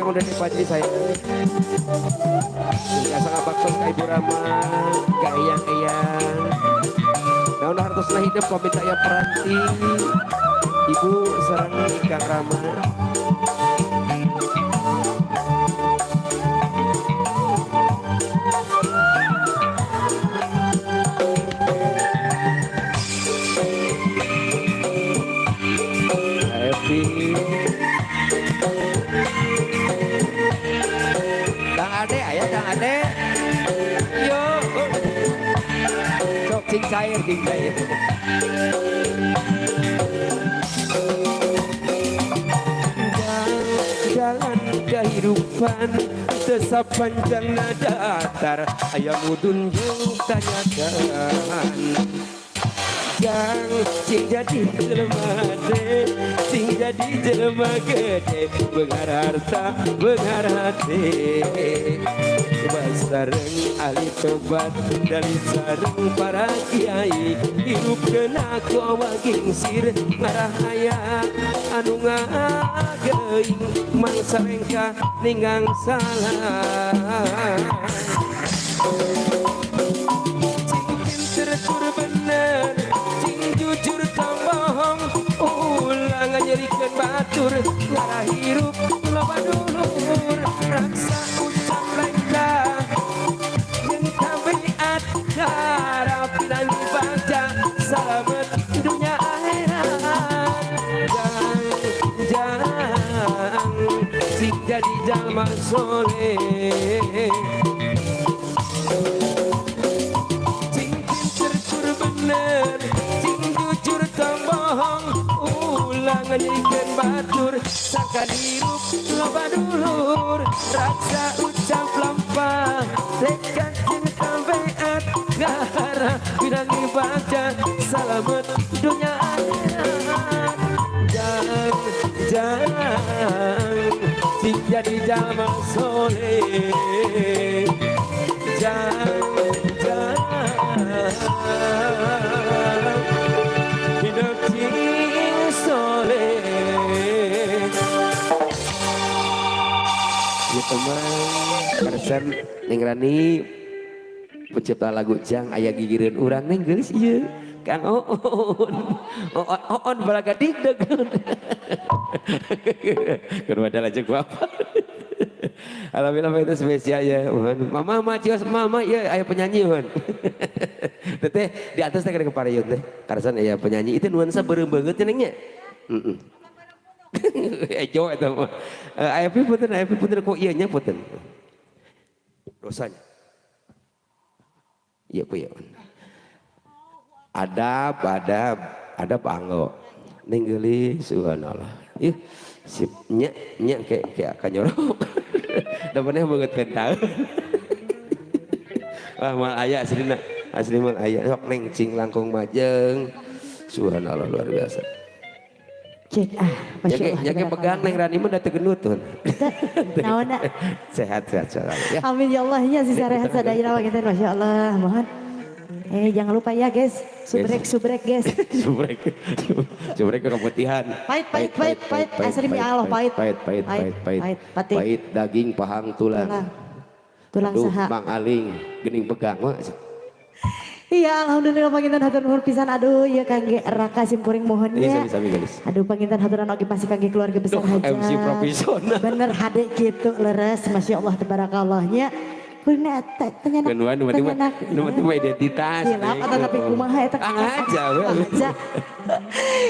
kanggo Dede Fajri saya. Biasa ngabaktos ka Ibu Rama, ka Eyang-eyang. Naon hartosna hidup pamit aya peranti. Ibu sareng Kang Rama. Happy. Kang Ade, aya Kang Ade. Yo. Sok cing cair, cing cair. Jalan kehidupan tetap panjang datar ayam mudun jeung tanyakan jang cing jadi jelema teh cing jadi jelema gede beunghar harta beunghar hate sareng ahli tobat dari sareng para kiai hirup kena ku awak gingsir ngarah aya anu ngageuing mangsa rengka ninggang salah cing pinter tur bener cing jujur tong bohong ulah nganyerikeun batur ngarah hirup loba dulur raksa ucap lengkah jeung tabiat ngarap pinangi bagja salamet dunya akhirat jang jang sing jadi jalma soleh cing pinter tur bener cing jujur tong bohong ulah nganyerikeun batur sangkan hirup loba dulur raksa ucap lampah tekad jeung tabiat ngahara pinangi bagja salamet dunya akhirat jang jang sing jadi jalma soleh jang jang hidup cing soleh. Ya teman, persen Neng Rani pencipta lagu Jang aya gigireun urang neng geulis ieu Kang Oon. Oon Oon balaga digdeg. Keur modal aja gua apa. Alhamdulillah itu spesial ya. Mama mama cios mama ya aya penyanyi hon. Teteh di atas teh kada keparayun teh. Karasan aya penyanyi itu nuansa beureum beungeut nya neng nya. Heeh. Ejo eta mah. Aya punten aya punten kok ieu nya punten. Dosanya. Iya ku ya. Adab adab adab anggo. Ning geulis subhanallah. Ih sip nya nya ke ke kanyorok. Da maneh beungeut pental. Wah mal aya aslina. Asli mal aya sok neng cing langkung majeng. Subhanallah luar biasa. Cek ah, Masya Allah. Nyake pegang neng Rani mah da teu gendut tuh. Naon? Sehat sehat sehat ya. Amin ya Allah nya sisa rehat sadaya kita Masya Allah. Mohon. Jangan lupa ya guys, subrek subrek guys. Subrek. Subrek ke keputihan. Pahit pahit pahit pahit asli mi Allah pahit. Pahit pahit pahit pahit. Pahit daging pahang tulang. Tulang saha. Mang Aling geuning pegang mah. Iya alhamdulillah panginten hatur nuhun pisan aduh ya kangge raka simkuring mohonnya. Aduh panginten haturan oge masih kangge keluarga besar hajat. MC profesional. Bener hade kitu leres Masya Allah tabarakallah-nya. Kuring eta tanya nu penting mah identitas. Hilap atau tapi kumaha eta aja we.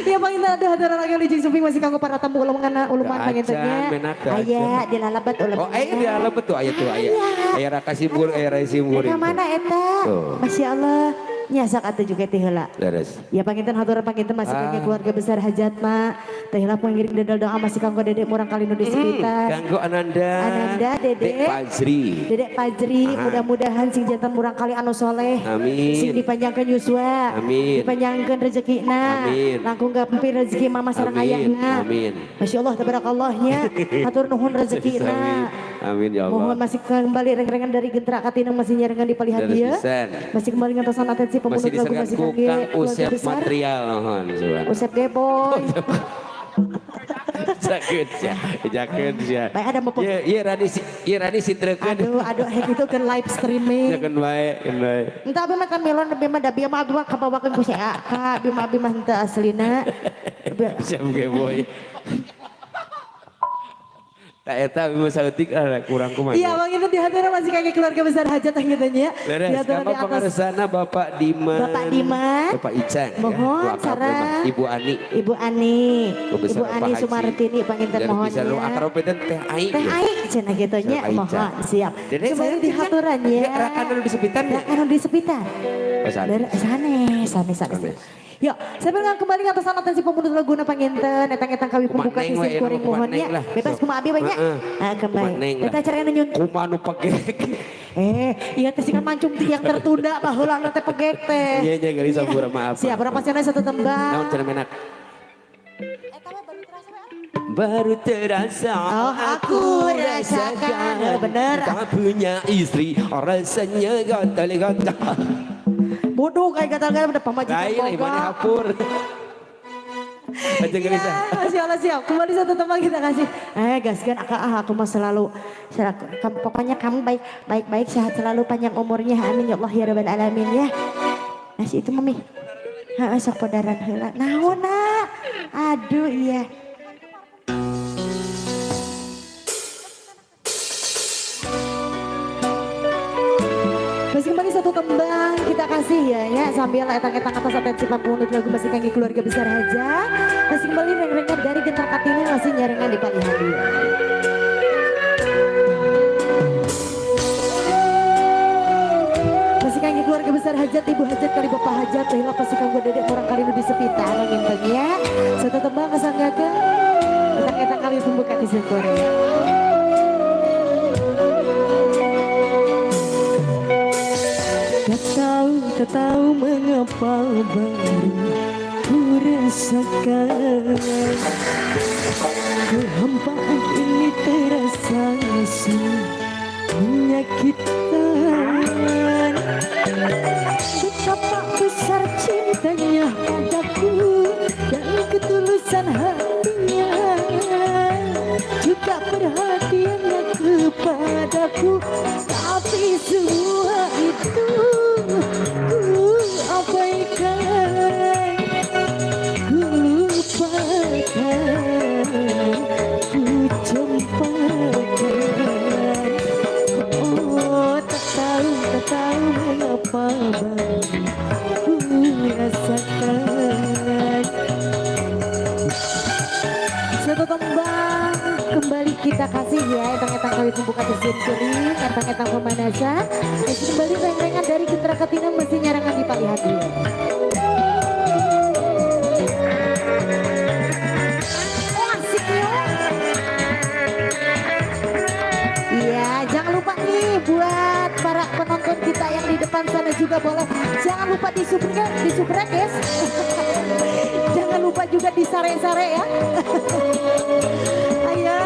Ya panginten aduh haturan oge lijing sumping masih kanggo para tamu uluman uluman pangintennya. Aya dilalabat uluman. Oh aya dilalabat tuh aya tuh aya. Aya raka simgur aya raka simgur. Ka mana eta? Masya Allah. Nyasak atuh juga teh heula. Leres. Ya panginten haturan panginten masih kangge keluarga besar hajat ma. Teh heula pangiring dadal doa masih kanggo dedek murang kali nu di sekitar. Kanggo Ananda. Ananda Dedek Pajri. Dedek Pajri mudah-mudahan sing jantan murang kali anu soleh. Amin. Sing dipanjangkeun yuswa. Amin. Dipanjangkeun rezekina. Amin. Langkung gampir rezeki mama sareng ayahna. Amin. Masya Allah tabarakallah-nya. Hatur nuhun rezekina. Amin ya Allah. Mohon masih kembali reng-rengan dari gentra katineng masih nyarengan di palihan dia. Masih kembali ngantosan atensi pemunut lagu masih kangge Kang Usep material mohon. Usep Geboy. Bejakeun sia, bejakeun sia. Baik ada mau Ieu ieu Rani ieu Rani sitrekeun. Aduh, aduh hek itu kan live streaming. Bejakeun bae, keun bae. Entah abi mah kamilon abi mah da bieu mah abi mah kabawakeun ku si Aka, abi mah abi mah henteu aslina. Siap ge boy. Tak eta abi mah saeutik lah kurang kumaha. Iya, Bang itu dihaturan masih kaki keluarga besar hajat gitu nya. Beres, Dihaturan kamu di atas pangaresana Bapak Diman. Bapak Diman. Bapak Icang. Mohon ya. sareng Ibu Ani. Ibu Ani. Ibu Ani Sumartini panginten mohon bisa lu ya. akrab teh Teh Ai. Teh Ai cenah kitu nya mohon siap. Kembali dihaturan ya. Rakan anu di sepitan ya. Rakan anu di sepitan. Sanes, sanes, sanes. Yuk, saya bilang kembali ke atas atensi pemunut laguna panginten, etang-etang kami pembuka sistem kuring mohonnya, bebas kumaha abi banyak, kembali. Kita acara yang nyun. Kumaha nu pegek. Iya teh sih kan mancung yang tertunda baheula teh pegek teh. Iya iya geulis sampura maaf. Siap, berapa cenah satu tembang. Naon cenah menak? Baru terasa. Oh, aku rasakan. Bener. Tak punya istri, rasanya gatal-gatal. Bodoh kayak gatal-gatal udah pamajikan boga. Lain, mana hapur. Aja gelisah. Ya, masya Allah siap. Kembali satu tembang kita kasih. Gaskan aku mah selalu, pokoknya kamu baik baik baik sehat selalu panjang umurnya. Amin ya Allah ya Rabbal alamin ya. Nasi itu mami. Heeh sok podaran heula. Naon nak? Aduh iya. Masih kembali satu tembang kita kasih ya ya sambil etang-etang atas atensi pemunut lagu masih kangge keluarga besar aja. Masih kembali reng-rengan dari Gentar Katini masih nyarengan di palihan dia. Masih kangge keluarga besar hajat, ibu hajat kali bapak hajat, tehlah pasti kanggo dedek orang kali lebih sepitar nginten ya. Satu tembang kesanggakeun etang-etang kali pembuka di sini. Tak tahu mengapa baru ku rasakan kehampaan ini terasa menyakitkan. Betapa besar cintanya padaku dan ketulusan hatinya, juga perhatiannya kepadaku, tapi semua itu ku abaikan, ku lupakan, ku campakkan. Oh, tak tahu mengapa baru ku rasakan. Satu tembang kembali kita kasih ya, etang-etang kali pembuka mesin kuring, etang-etang pemanasan. Masih kembali reng-rengan dari Gentra Katina masih nyarangan di palihan dia. Oh asik ya. Iya, jangan lupa nih buat para penonton kita yang di depan sana juga boleh. Jangan lupa disubrek, disubrek guys. Jangan lupa juga disare-sare ya. Ayo.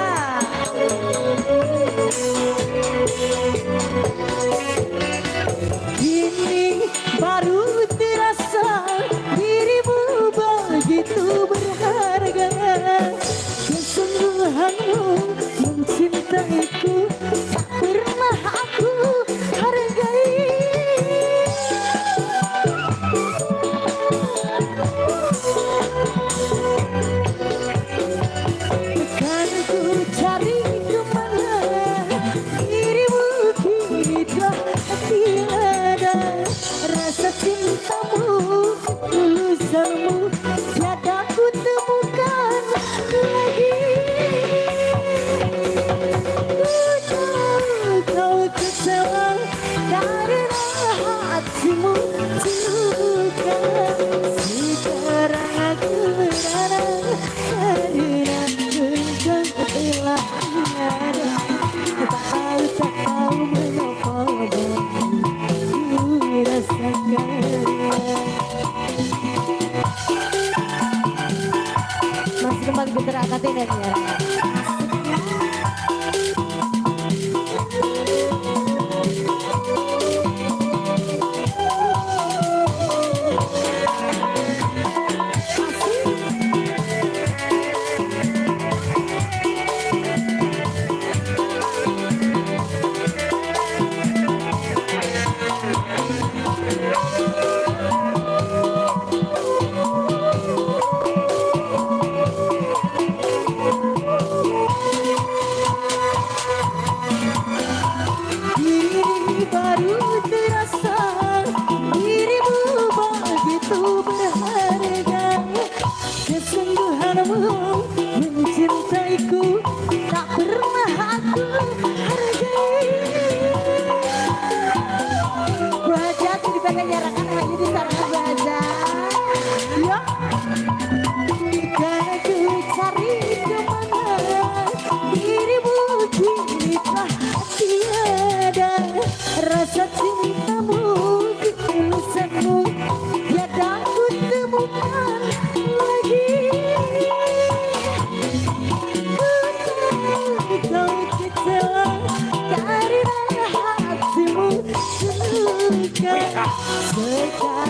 Kini baru terasa dirimu begitu berharga. Kesungguhanmu mencintaiku tak pernah aku hargai. Kan ku cari kemana dirimu kini telah tiada. Rasa cintamu, ketulusanmu tiada ku temukan lagi. Ku tahu kau kecewa karena hatimu terluka. Sekarang aku merana karena engkau telah tiada. Tak tahu mengapa ku rasakan. Masih kembali Gentra Katina ya.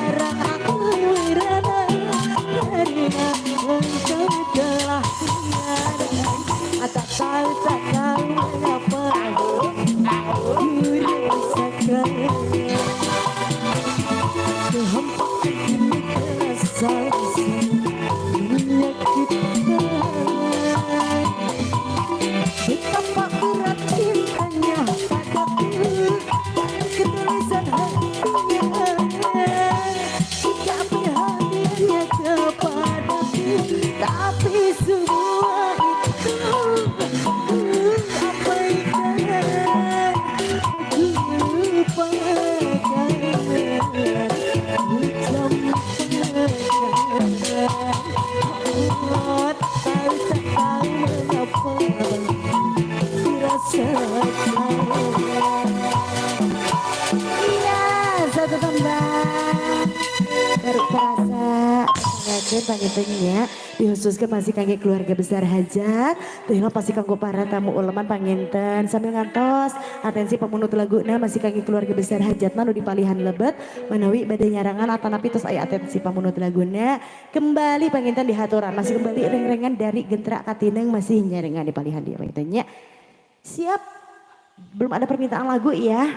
Sekarang aku merana karena engkau telah tiada. Tak tahu, tak tahu mengapa ku rasakan kehampaan ini terasa menyakitkan. Betapa berat cintanya padaku dan ketulusan hatinya, tidak perhatiannya kepadaku. Tapi semua itu ku abaikan, ku lupakan, ku campakkan. Oh, tak tahu mengapa dirasakan. Iya, satu tembang baru terasa ngajen pangintennya dikhususkan masih kangge keluarga besar hajat. Tuhila pasti kanggo para tamu uleman panginten sambil ngantos atensi pemunut laguna masih kangge keluarga besar hajat mah nu di palihan lebet manawi bade nyarangan atanapi terus aya atensi pamunut laguna kembali panginten dihaturan masih kembali reng-rengan dari Gentra Katineng masih nyarengan di palihan dia pangintennya. Siap, belum ada permintaan lagu ya.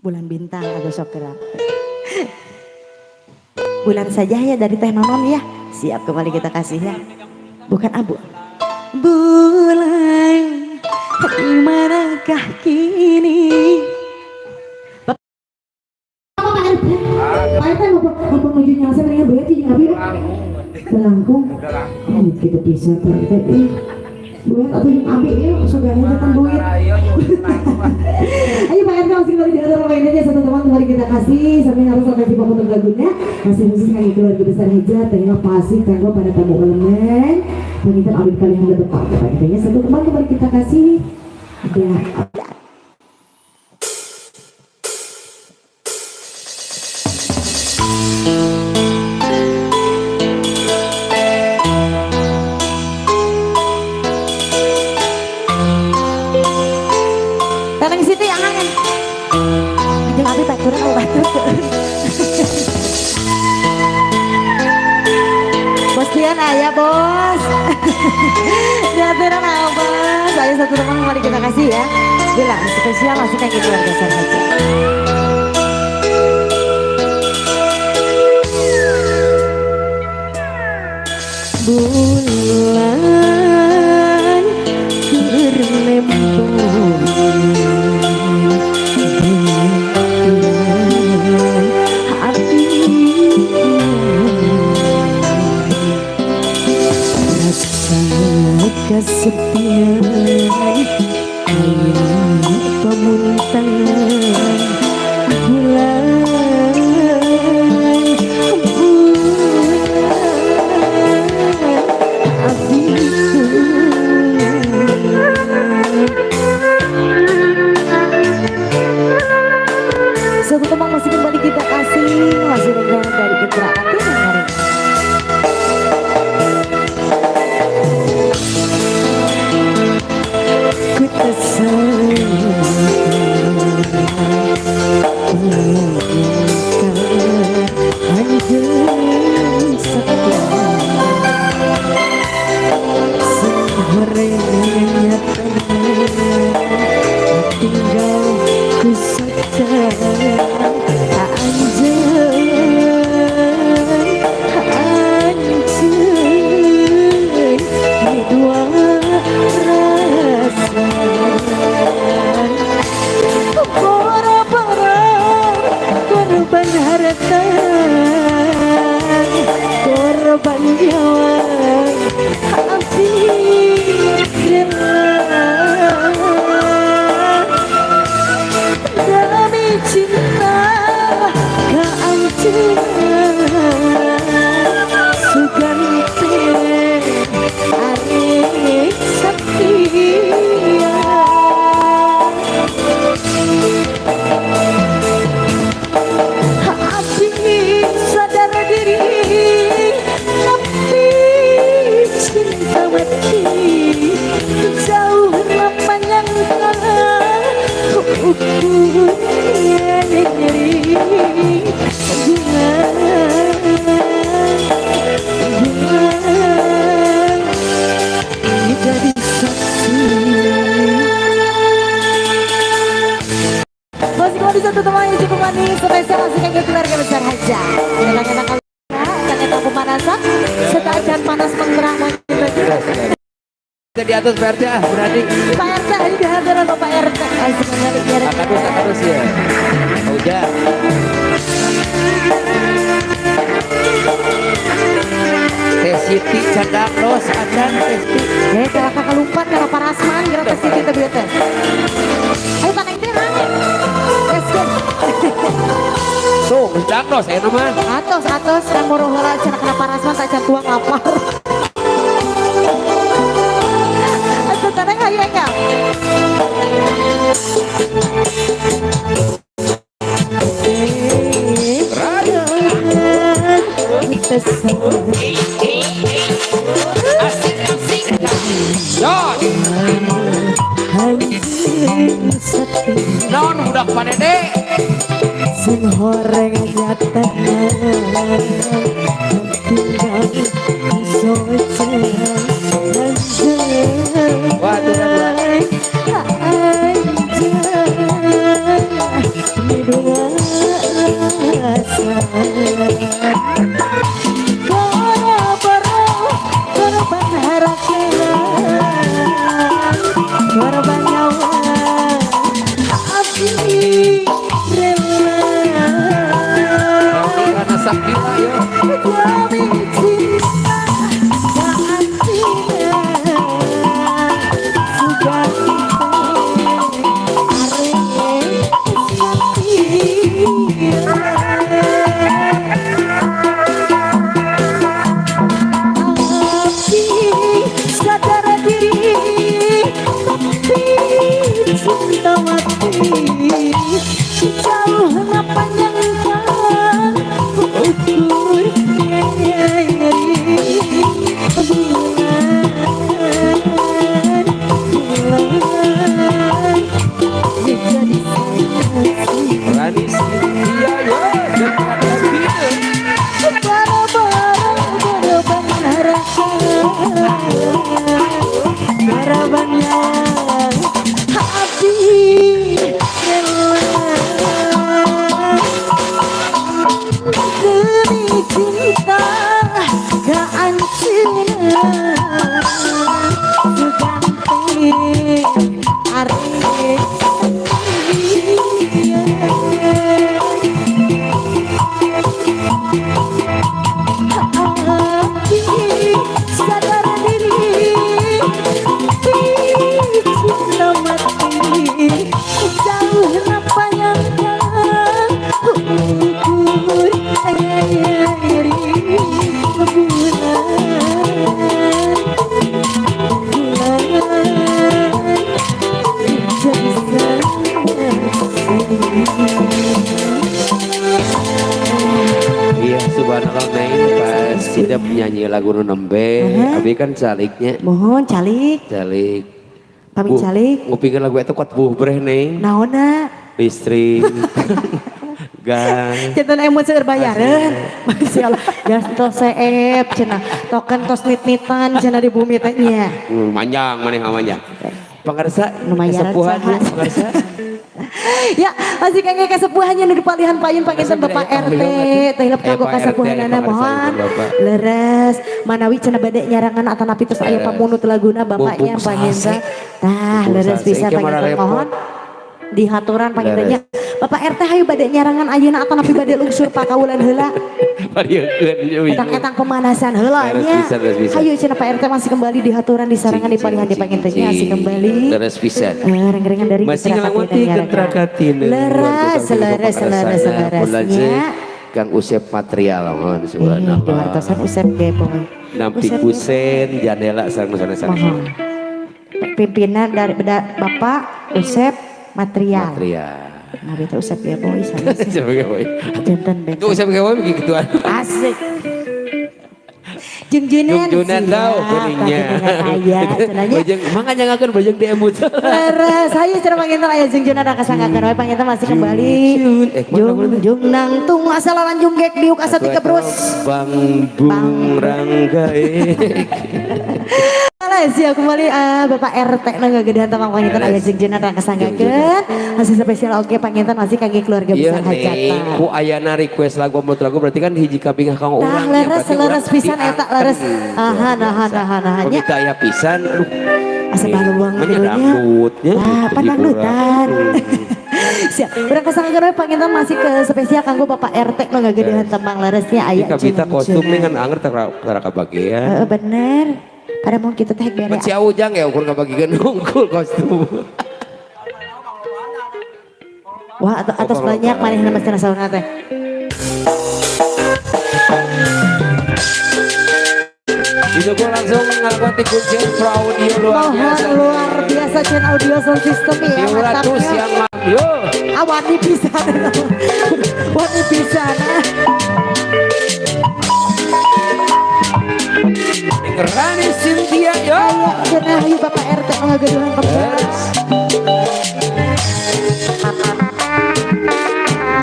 Bulan bintang atau sok gerak. Bulan saja ya dari Teh Nonon ya. Siap kembali kita kasih ya. Bukan abu. Bulan, di manakah kini? Pak RT, Pak RT mau menuju nyalsa mereka boleh jadi abi belangkung. Gitu bisa Pak RT. Duit atau yang abi ya, saudaranya datang duit. Ayo Pak RT masih kembali di atas mainannya satu teman kembali kita kasih sambil harus sampai di pemutar lagunya masih khusus kami keluarga besar hajat terima kasih kanggo pada tamu elemen penginten abdi kalian lebih Pak RT-nya satu teman kembali kita kasih. Ada Tanang situ yang angan. Jeung abi baturan au batur. Bos Dian aya bos. Diaturan aya bos. Ayo satu teman mari kita kasih ya. Bila spesial masih kangge keluarga saja. Bulan keur nempel hati, rasa kesepian aya pamuntangan. Bulan, bulan abiku. Satu teman masih kembali kita kasih masih dengan dari Gentra Katineng hari ini. Ku tak sangka Satu teman yang cukup manis, spesial masih kanggo keluarga besar Haja. Enak-enak kali kanggo pemanasan, serta ajan panas mengerang. Kita di atas Pak RT ah, berarti. Pak RT aja di hadapan Bapak RT. Asik sekali ya. Akadus, akadus ya. Udah. Teh Siti cadak los acan Teh Siti. Eh, kalau kakak lupa kalau parasman gerak Teh Siti teh teh. Ayo tanang teh rame. Let's go. Tuh, cadak los aya mah. Atos atos kan moro heula cenah kana parasman tak can tuang lapar. Atuh tanang hayu enggal. Asik asik. Jos. Naon budak panede? Sing horeng nyata tinggal soce. Wah, tuh kan. Korban harapan, korban nyawa, abdi rela. Karena sakit ya. Demi cinta keantina, sudah sadar diri, tapi cinta mati jauh panjangkan ukur nyeri bulan bulan jadi saksi. Rani Cynthia ya. Dan Korban harapan, korban nyawa, abdi rela demi cinta keancina suganti arek. Sadar diri, cinta mati jauh panjangkan ukur nyeri bulan bulan jadi Iya, subhanallah Neng pas tidak penyanyi lagu nu nembe, abi kan caliknya, Mohon calik, calik. pamit calik. Ngupingkeun lagu eta kuat buh breh Neng. Naonna? Listrik. Gas. Jantan emut seueur bayareun. Masya Allah. Gas tos seep cenah. Token tos nit-nitan cenah di bumi teh nya. Manjang maneh mah manjang. Pangarsa Lumayan kesepuhan saha. pangarsa. Ya, masih kangge kesepuhannya nu dipalihan payun panginten Bapak RT, teh hilap kanggo kasepuhanana mohon. Leres, manawi cenah bade nyarangan atanapi tos aya pamunut laguna bapaknya panginten. Tah, leres bisa panginten mohon dihaturan pangintennya. Bapak RT hayu bade nyarangan ayeuna atanapi bade lungsur pakawulan heula. Etang-etang pemanasan heula nya. Hayu cenah Pak RT masih kembali dihaturan disarangan dipalihan di pangintennya masih kembali. Leres pisan. Reng-rengan dari masih ngelamuti ketrakatina. Leres, leres, leres, leresnya. Kang Usep Material mohon subhanallah. Diwartosan Usep ge poe. Nampi kusen jandela sareng sana-sana. Pimpinan dari Bapak Usep Material. Material. Nah, beta Usep Geboy sama Usep Geboy. Jantan beta. Itu Usep Geboy begituan. Asik. Jungjunan. Jungjunan tau beningnya. Aya cenanya. Bajeng mangga nyangakeun bajeng di emut. Leres, hayu cenah panginten aya jungjunan kasanggakeun we panginten masih kembali. Jung jung nangtung asal lanjung gek diuk asa tiga brus. Bang bung ranggae. Siap kembali Bapak RT nu ngagedehan temang panginten aya jengjeuna kasanggakeun. Masih spesial oke panginten masih kangge keluarga Iya besar hajatan. nih, ku ayana request lagu menurut lagu berarti kan hiji kabingah kanggo Tah urang. leres leres pisan eta leres. Aha nah nah nah nya. Begitu aya pisan, aduh. Asa baluang Menya kidunya. dangdutnya. Ah, pandangdutan. Siap, urang kasanggakeun we panginten masih ke spesial kanggo Bapak RT nu ngagedehan temang leresnya aya. Jika kita kostum nih kan anger tara kabagian. Heeh bener. Pada mau kita teh bere. Pan si Ujang ya ukur kabagikeun unggul kostum. Wah, atas banyak manehna mah cenah saurna teh. Didukung langsung ngalakuan ti kuncen Pro Audio luar Mohon biasa. luar biasa Chen Audio Sound System ya Tiuratus mantapnya. yang yo. Ah wani pisan. Wani pisan. Rani Cynthia yo. Ayo cenah ayo Bapak RT ngageduhan pembawa.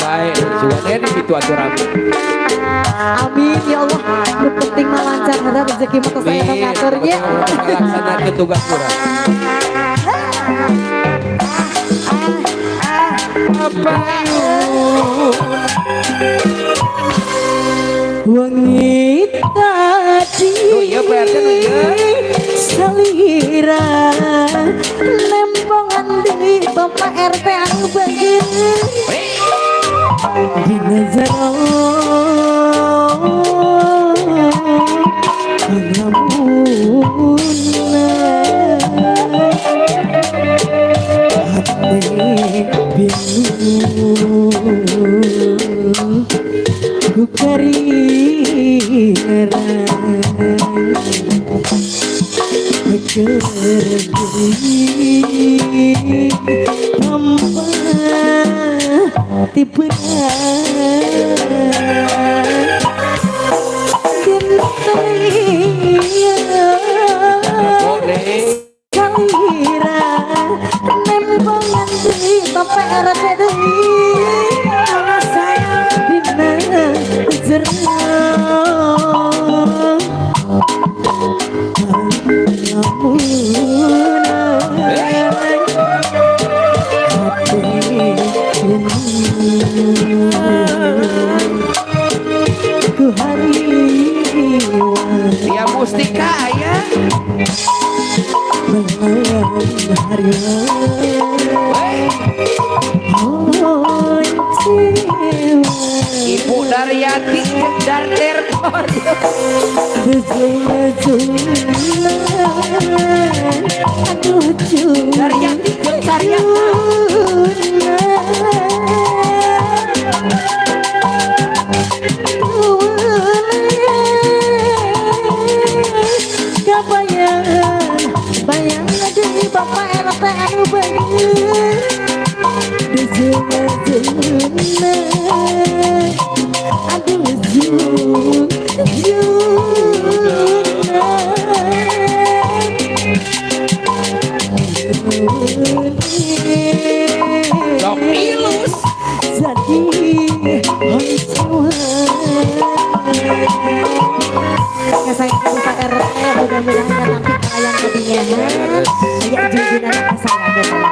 Baik, sugan di itu atuh rame. Amin ya Allah. Nu penting mah lancar karena rezeki mah tos aya nu ngaturnya. Laksanakeun tugas urang. Wengi tadi Nu ieu Pak RT nu ieu. Salira Lempongan deui Bapak RT anu bageun. Dina jero Ngelamunna Hati bingung Ku kariran Kerdi Tanpa tipe Boleh. Kalira nempongan deui Bapak RT deui. Dina jero Ku hariwa Ria Mustika aya. Melayang hariwa Wey. Oh, jiwa Ibu Daryati dan Terpor. Aduh Daryati jeung Saryata. Kabayang bayang deui Bapak RT anu beungeut Dejuna aduh jun juna Sok ilus. Jadi Ya saya Bapak RT mudah-mudahan nanti kalian kebingahan aya jujunan kasanggakeun.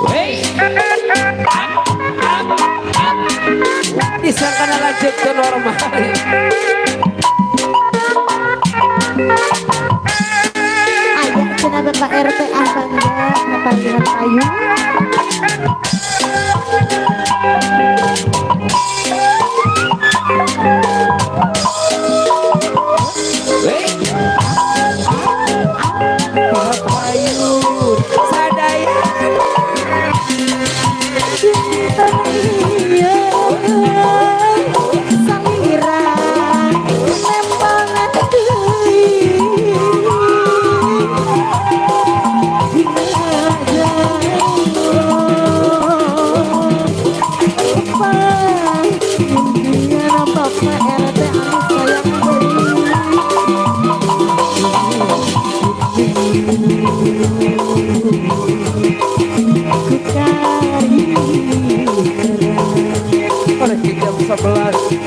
Wey. Disangkana lanjut ke normal. Aya cenah Bapak RT ah bangga ngapanggihan payung. Wey. Papayun sadaya. Salira nempongan deui. Bapak RT anu sayang deui. Ku kari 11.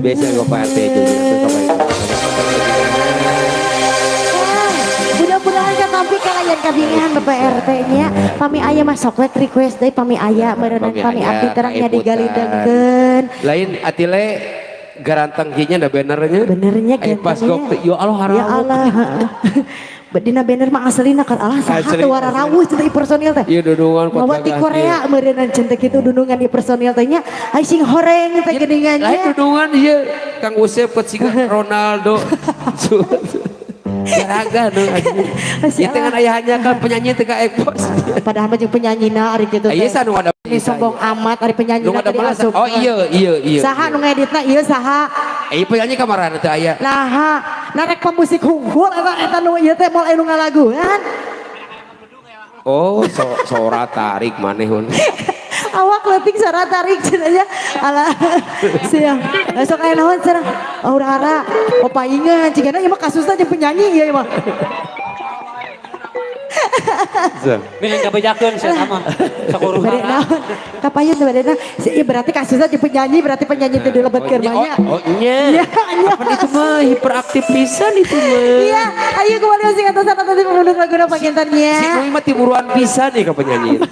Biasa gue Pak RT itu. Mudah-mudahan katampi kalian kabingan Bapak RT-nya. Pami aya masuk we request deui pami aya meureunna pami abdi terangnya digalidengkeun. Lain atile garanteng kieu nya da benernya. Benernya pas gok ya Allah haram. Ya Allah. Dina banner mah aslina kan Allah saha teu wararawuh cenah personil teh. Ieu dudungan mawa ti Korea meureunna cenah kitu dudungan di personil teh nya ai sing horeng teh geuningan nya. Lain dudungan ieu Kang Usep ke siga Ronaldo. Garaga nu anjing. Ieu teh ngan ayahnya kan penyanyi teh ka ekpos. Padahal mah jeung penyanyina ari kitu teh. Ieu nu ada sombong amat ari penyanyina teh asup. Oh iya iya iya. Saha nu ngeditna ieu saha? Eh penyanyi kamarana teh aya. Nah, narek pemusik hungkul eta nu ieu teh moal anu ngalaguan. Oh, sora tarik maneh hun. Awak leutik sora tarik cenah nya. Alah, siap. Sok aya naon cenah? Hura-hara, papaingan cigana ieu mah kasusna jeung penyanyi ieu mah. Bilih kabejakeun sia mah. Sok huru-hara. Kapayun teh badena. Ieu berarti kasusna jeung penyanyi, berarti penyanyi teh dilebetkeun mah nya. Oh nya. Apa itu mah hiperaktif pisan itu mah. Iya, ayo kembali masih atasan atas pemundut laguna pangintannya. Si Nui mah tiburuan pisan nih ka penyanyi.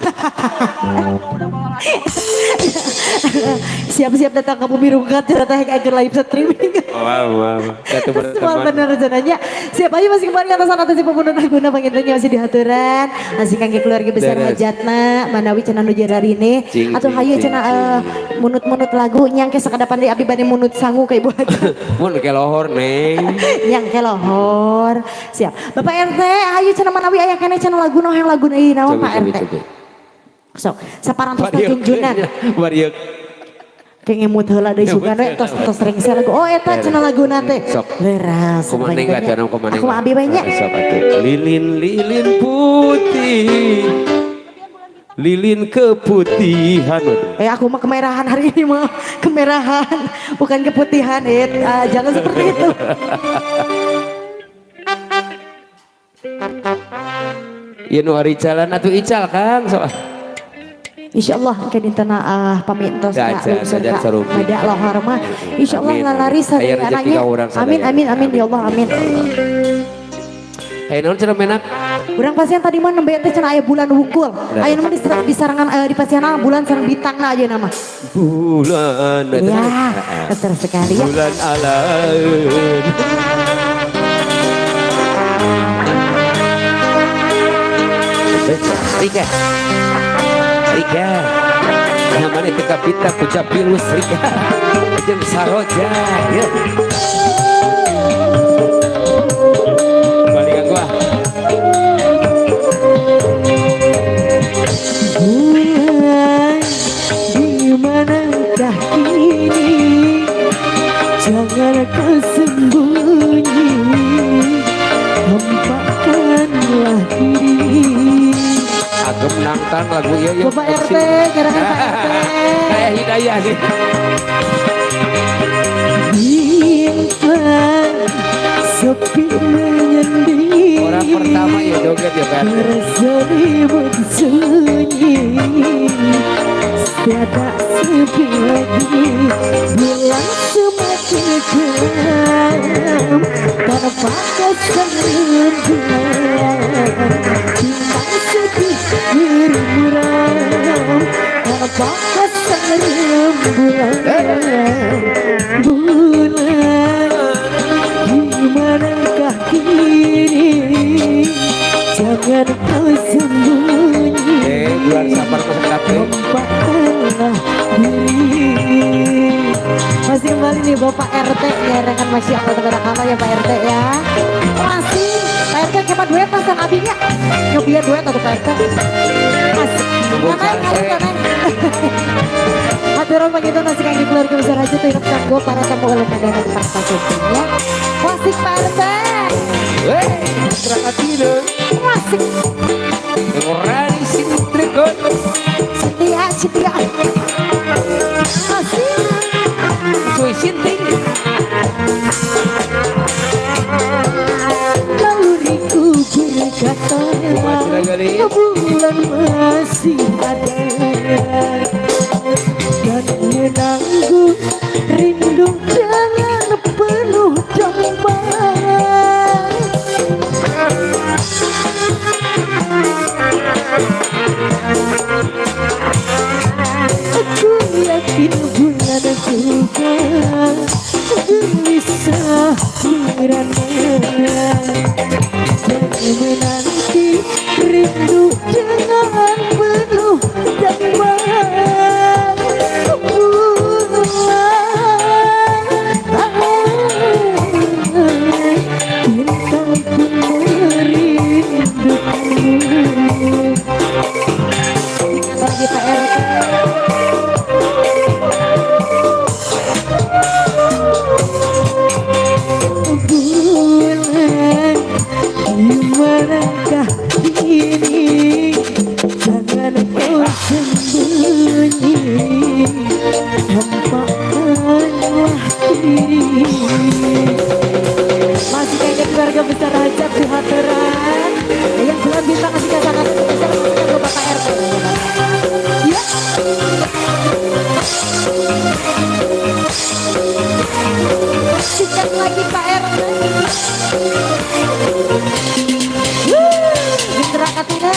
Siap-siap datang ke bumi rungkat ternyata hek agar live streaming. Wah, wah. Semua benar rencananya. Siap ayo masih kembali atasan atas pemundut laguna pangintannya masih dihaturan. Masih kangge keluarga besar hajatna manawi cenah nu jararine atau hayu cenah munut-munut lagu nyangke sakadapan deui abdi bade munut sangu ka Ibu Haji. Mun ke lohor neng. Nyangke lohor. Siap. Bapak RT hayu cenah manawi aya keneh cenah lagu noh yang lagu ieu naon Pak RT. Sok saparantos junjunan. Barieu. Kayak ngemut heula deui sugan we tos tos rengse lagu. Oh eta cenah laguna teh. Leras. Kumaneng atuh kumaneng. Aku abi we nya. Sok atuh. Lilin-lilin putih. Lilin keputihan. Eh aku mah kemerahan hari ini mah. Kemerahan bukan keputihan. Jangan seperti itu. Ieu nu ari jalan atuh ical Kang sok. Insyaallah ke dintena pamit tos pada lohor mah insyaallah lalari sadayana. Amin amin amin ya Allah amin. Hayu naon cenah menak? Urang pasian tadi mah nembe teh cenah aya bulan wungkul. Aya mah di sarangan di pasian bulan sareng bintangna aja nama. Bulan. Ya, betul sekali ya. Bulan alaun. Rika. Rika. Namanya teka pita puja pilus Rika. Jeung saroja ya. Balik gua. Bulan di manakah kini? Jangan kau sembunyi, tampakkanlah diri. Agem nangtang lagu ieu ieu. Bapak RT, gerakan Pak RT. Kayak hidayah nih. Bintang sepi menyendiri. Orang pertama ya joget ya Pak RT. Berselimut sunyi, tiada sepi lagi. Bulan semakin kelam tanpa kesan rembulan. Bintang sedih bermuram tanpa kesan rembulan. Bulan, bulan, di manakah kini? Jangan kau sembunyi. Eh, bulan Sapar mah sakedap teh. Tampakkanlah diri. Masih kembali nih Bapak RT ya, rekan Masya Allah tabarakallah ya Pak RT ya. Masih Pak RT kema duet pasang abinya. Nyobian duet atau Pak RT. Masih. Tunggu Nanain, santai. nanain. Haturan pangitan masih kangge keluarga besar aja tuh hidup kanggo para tamu elemen dan para pasutnya. Wasik Pak RT. Wey, Trakatina. Wasik. Ngorani sintrikon. Setia, setia. Asik. Cuy sinting. Naluriku berkata, bulan masih ada dan menanggung rindu dengan penuh damba. Aku yakin bulan juga gelisah merana dan menanti rindu dengan penuh damba. Bulan, bintang pun merindukanmu. Lagi Pak RT. Bulan, di manakah kini? Jangan kau sembunyi, tampakkanlah diri. Masih kayaknya keluarga besar hajat di haturan. Yang bulan bintang kasih kasangan spesial khususnya ke Bapak RT. Ya. Sikat lagi Pak RT. Wuh, Mitra Katina.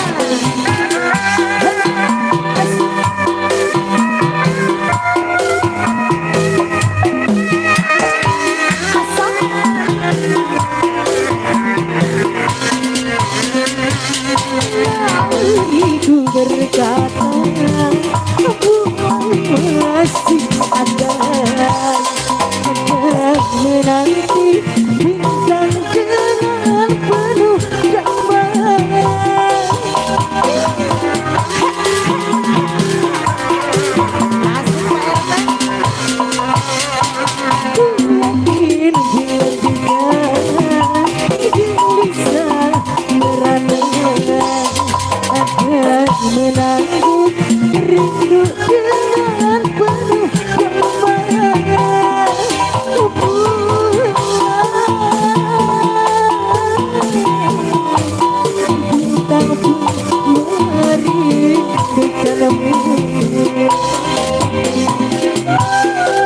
Asal. Naluriku berkata, bulan masih ada dan menanti bintang dengan penuh damba. Asik Pak RT. Ku yakin bulan juga gelisah merana dan menanggung rindu dengan penuh damba. Bulan, bintang pun merindukanmu.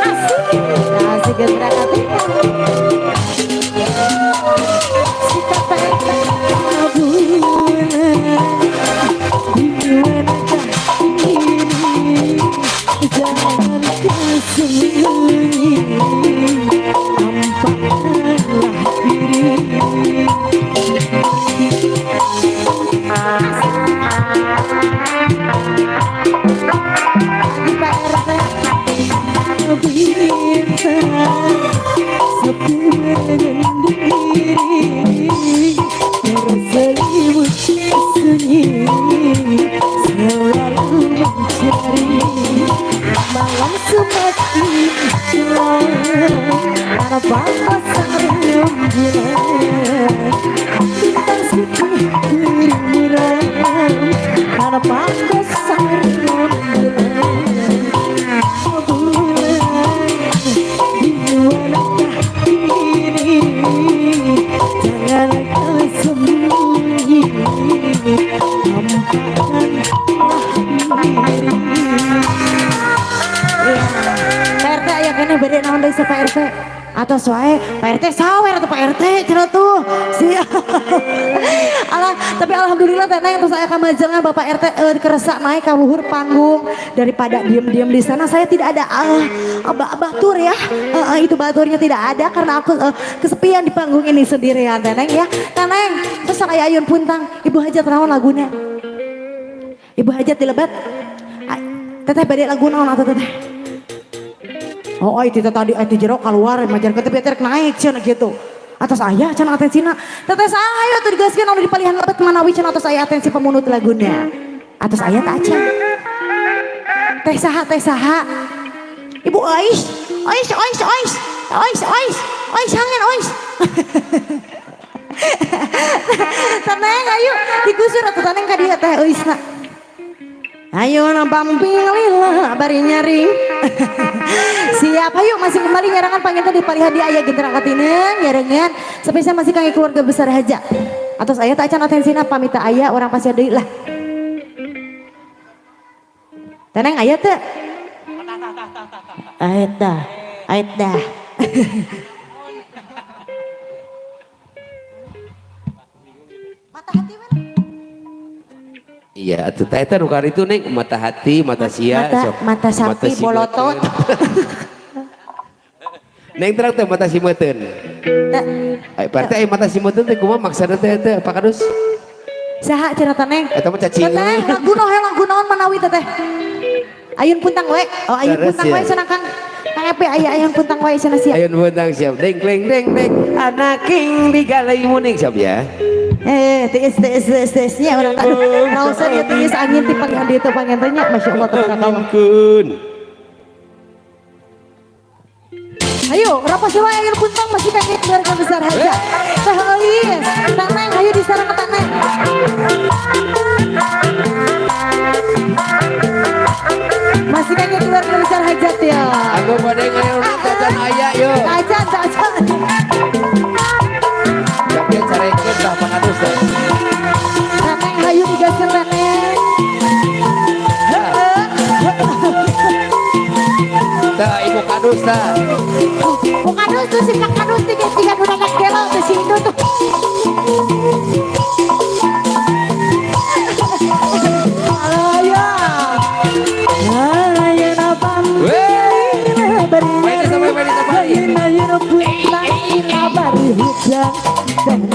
Asik. Asik Mitra Katina. Sikat Pak RT. Bulan, di manakah kini? Jangan kau sembunyi, tampakkanlah diri. Lagi Pak RT. Bintang sepi menyendiri, terselimut sunyi, selalu mencari. Malam semakin gelap, tanpa pasang rembulan, bintang sedih bermuram, tanpa pasang rembulan. Bulan, di manakah kini? Jangan kau sembunyi, tampakkanlah diri. Iya. Pak RT aya keneh bade naon deui Pak RT? Atos wae Pak RT sawer atau Pak RT cenah tuh. Siap. Alah, tapi alhamdulillah Teh Neng terus saya kamajengan Bapak RT keresak naik ka luhur panggung daripada diem-diem di sana saya tidak ada batur ya. Itu baturnya tidak ada karena aku kesepian di panggung ini sendirian Teh Neng ya. Teh Neng, terus aya Ayun Puntang, Ibu Hajat naon laguna? Ibu Hajat dilebat. Teteh bade lagu naon atuh teteh? Oh, itu tadi itu jero keluar majar ke tepi naik cenah gitu. Atas aya cenah atensina. Teteh saha atuh digaskeun anu di palihan lebet manawi cenah atos aya atensi pemunut laguna. Atos aya teh acan. Teh saha teh saha? Ibu Ais, Ais Ais Ais. Ais Ais, Ais hangen Ais. Teneng ayo digusur atuh teneng ka dieu teh Eisna. Ayo nampamping lila bari nyaring. Siap ayo masih kembali nyarangan panginten di palihan di aya genterang katineng nyarengan spesial masih kangge keluarga besar haja. Atos aya tak acan atensina pamita aya orang pasti deui lah. Teneng aya teu? Aeta, aeta. Mata hati mana? Iya, atuh teh eta nu karitu Neng, mata hati, mata sia, mata, sok. Mata sapi mata si bolotot. Neng terang teh mata si meuteun. Berarti aya mata si meuteun teh kumaha maksudna teh teh Pak Kadus? Saha cenah teh Neng? Eta mah cacing. Teteh, lagu naon lagu naon manawi teteh? Ayun Puntang we. Oh, Ayun Puntang we cenah Kang. Kang Epe aya Ayun Puntang we cenah siap. Ayun Puntang siap. Deng deng deng deng. Anaking digalai muning siap ya. Tiis tiis tiis tiisnya orang aduh nausan ya tiis angin ti panggihan ditu pangentenya Masya Allah tabarakallah. Ayo rapat sila Ayun Puntang masih kangge keluarga besar haja. Teh Euis, Taneng ayo disarang ke Taneng. Masih kangge keluarga besar hajat ya. Aku bade ngayon tacan aya yo. Tacan tacan. Tapi carekeun tah Pak Kadus teh. Taneng hayu digaskeun Taneng. Tah Ibu Kadus tah. Bu Kadus tuh si Pak Kadus tiga nu dadak gelo tuh si Indo tuh. Ayo. Ayo napam.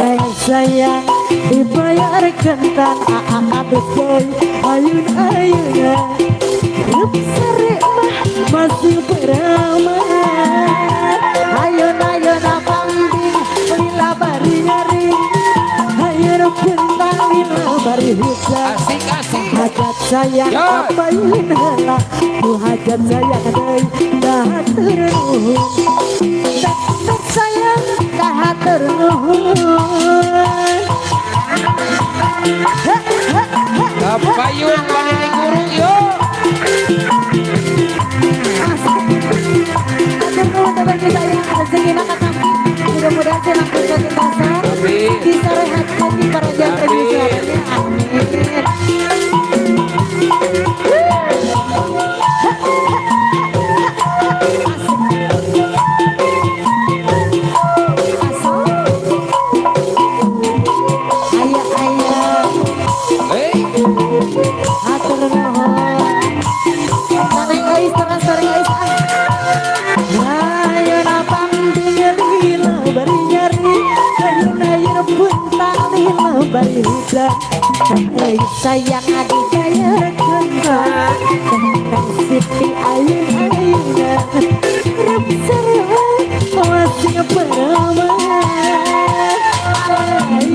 Ayun sayang dibayar kentang aa deui ayun ayunan rup sare mah masih beraman ayun ayun pambing lila bari nyaring ayun kentang lila bari hujan asik asik hajat sayang apain heula ku hajat sayang deui hatur nuhun tetep sayang hatur nuhun. Kapayun panini guru yo. Hatur nuhun teman sayang rezekina katampi. Mudah-mudahan senang bisa tintasan. Bisa rehat lagi para jasa di selamanya. Amin. Sayang adik bayar kentang tentang Siti ayun ayunan rup seru masih beraman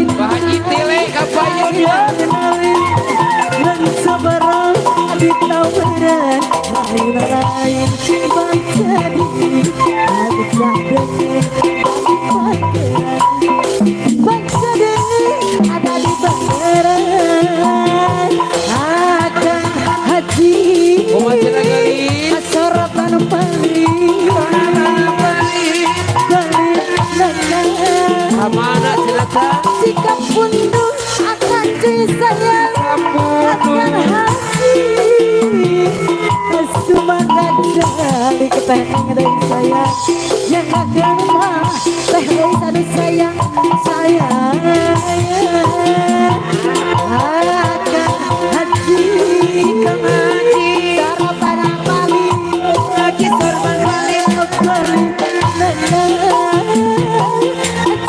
Pak Haji Tile kapayun ya dan sebarang ditawaran lain-lain baca diri adik sadeng baca diri ada di pangeran akan haji sorotan paling Amana cilata sikap punduh akan cuy sayang akan haji Sumangga jali keteneng dari sayang Yang akan mah teh euy anu sayang sayang. Akan haji kang haji sarapan paling haji sorban paling paling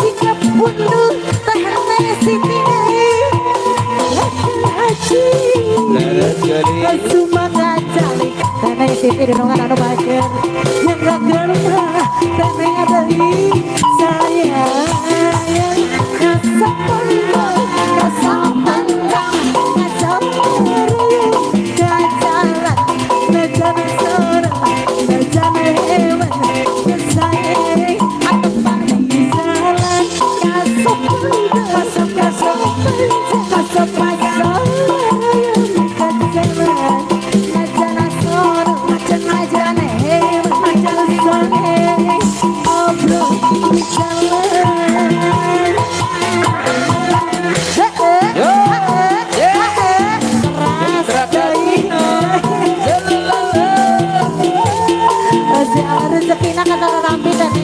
jika punduh teh Siti haji Sumangga calik teh Siti dinongan anu bager yang akan mah teh deui sayang. Rezekina kata rampi tadi.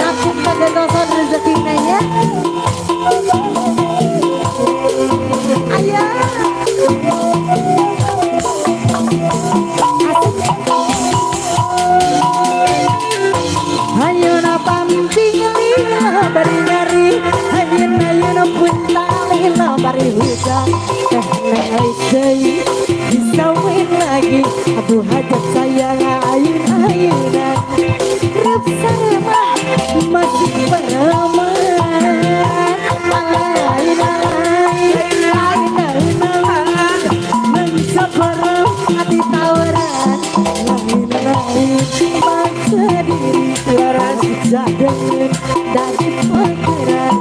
Langsung pagentosan rezekina ya. Ayah. Ayeuna pamping lila bari nyari, ayeuna ayeuna pun talila bari hujan. Teh neng deui disawin lagi, aduh hajat sayang ayun ayunan. Rep sarema masih peraman. Lain lain lain lain mencaparam hati tawaran. Lain lain bangsa diri laras jadengan dari pikiran.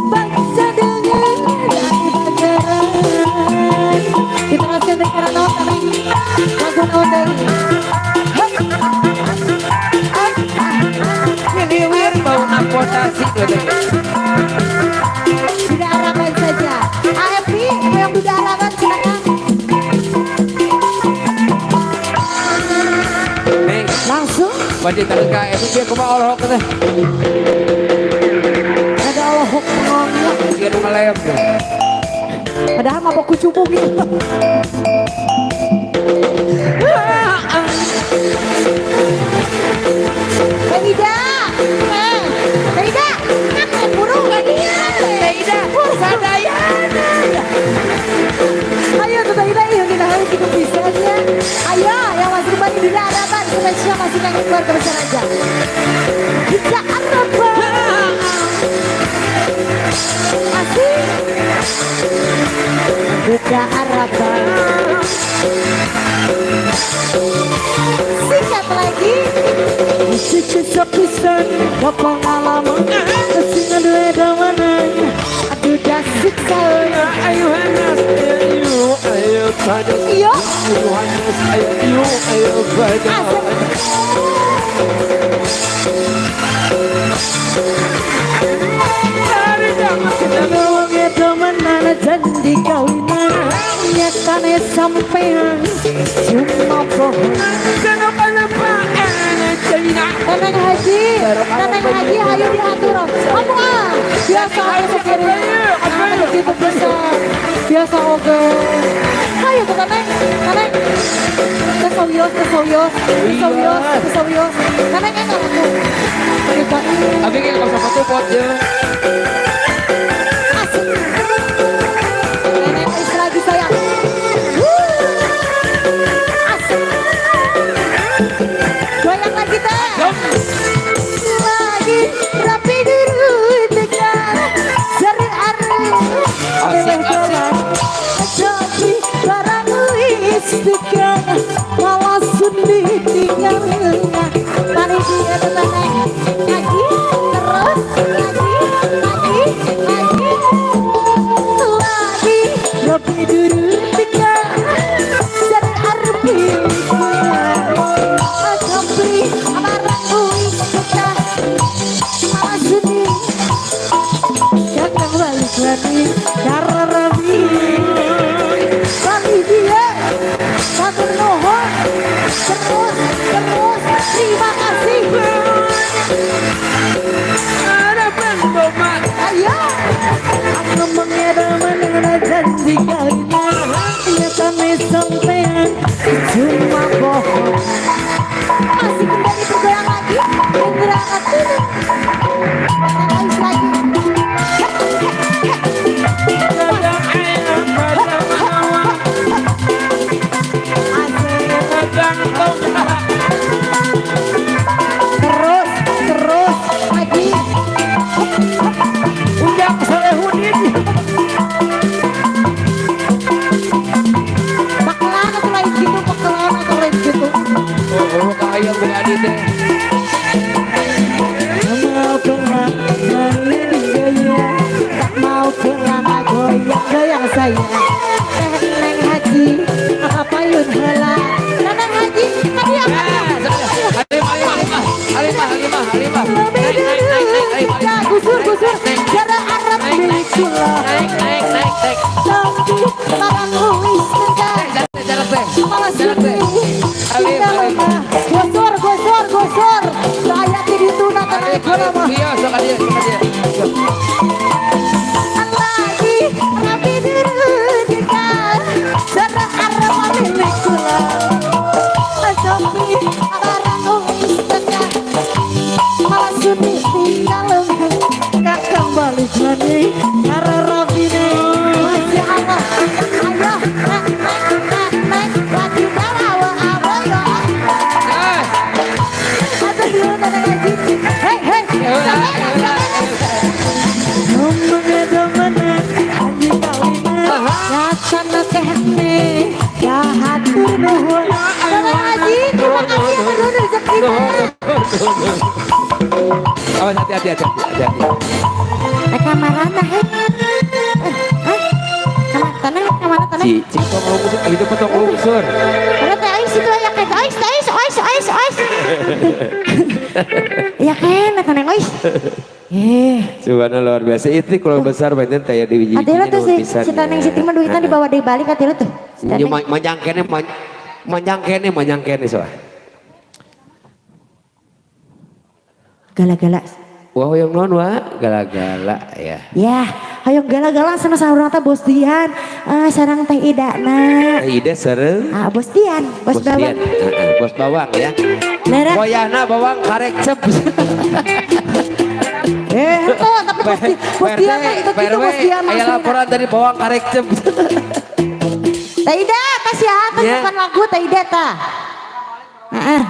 Bangsa dengan dari pikiran. Kita kasih dari naon lagu naon dari. Ngeliwir bau napotasi Tidak arakan saja. AFP yang duda arakan silakan. Neng, langsung. Wajib tangan ka AFP dia kumaha olohok teh. Ada olohok ngomong. Dia nu ngelem. Padahal mabok kucubung gitu. Teh Ida, Teh Ida, apa burung dia? Teh Ida, sadayana. Ayo Teh Ida, yuk kita harus cukup bisanya. Ayo, yang masih kembali di hadapan spesial masih nyanyi keluarga besar aja. Kita Arafah. Asik. Kita Arafah. Singkat lagi. Sukses-suksesan pengalaman sing duwe dawanan aduh dasik saeuna ayo hanas ayo ayo panas iyo ayo hanas ayo ayo panas wong temenan janji kawinan nyatane sampean cuma bohong. Neneng Haji, Neneng Haji ayo diatur. Kamu ah, biasa aku pikirin. Nah, begitu besar. Biasa oke. Ayo tuh Neneng, Neneng. Kesawios, kesawios, kesawios, kesawios. Neneng enak aku. Kita. Abi kayak nggak usah patupot ya. Asik. Neneng is lagi sayang. Asik. Goyang lagi teh. Lagi rapi dulu tegar seri aru. Asik asik. Jadi barang istiqlal malah sundi tinggal. Mari dia tenang lagi terus lagi lagi lagi. Haji kawina nyatane sampean cuma bohong. Masih kembali bergoyang lagi bergerak lagi. Terus terus lagi. Ujang Solehudin. Pakelan atau lain gitu, pakelan atau lain gitu. Oh, kaya beradi teh. Mau kemana gaya, tak mau kemana goyang goyang saya. Teh Neng Haji, apa yun heula? Neng Haji, tadi apa? Halimah, Halimah, Halimah, Halimah. Lebih dulu kita gusur gusur, cara Arab milik kula. Naik, naik, naik, naik. Tapi barang wis tengah. Jarak teh, malah jarak teh. kita lemah. Gosor gosor gosor, saya tidak itu nak naik kula mah. Iya, sok dia, sok dia. Lagi rapi dulu kita, cara Arab milik kula. Tapi barang wis tengah. Malah sunyi tinggal kakang balik lagi karena rabine. Masya Allah, ayo naik naik naik lagi bawa awa ya. Atau dulu Neng Haji, hei hei, Temen-temen haji kawina nyatana kene ya hatur nuhun. Neng Haji, terima kasih atas rezekinya. Awas, hati-hati, hati-hati, hati-hati. Kamarana hei. Kamar tanah, kamar tanah. Ci, ci, tong lungsur, itu tong lungsur. Karena teh ais itu aya kan ais, ais, ais, ais, ais. Ya kan, tanah ais. Subhanallah luar biasa. Itu kalau besar banten teh ya di biji. Ati tuh si si Taneng Siti mah duitnya dibawa dari balik ati tuh. Manjang kene, manjang kene, manjang kene soal. Gala-gala. Wah, hoyong non wa gala-gala ya. Ya, hoyong gala-gala sana saurang teh Bos Dian. Sarang teh Ida na. Teh Ida sareng. Ah, Bos Dian, Bos Bawang. Bos Bawang ya. Lera. Boyana bawang karek cep. Tuh, tapi Bos Dian mah itu gitu Bos Dian Aya laporan dari bawang karek cep. Teh Ida, tas ya, tas bukan lagu Teh Ida ta. Heeh.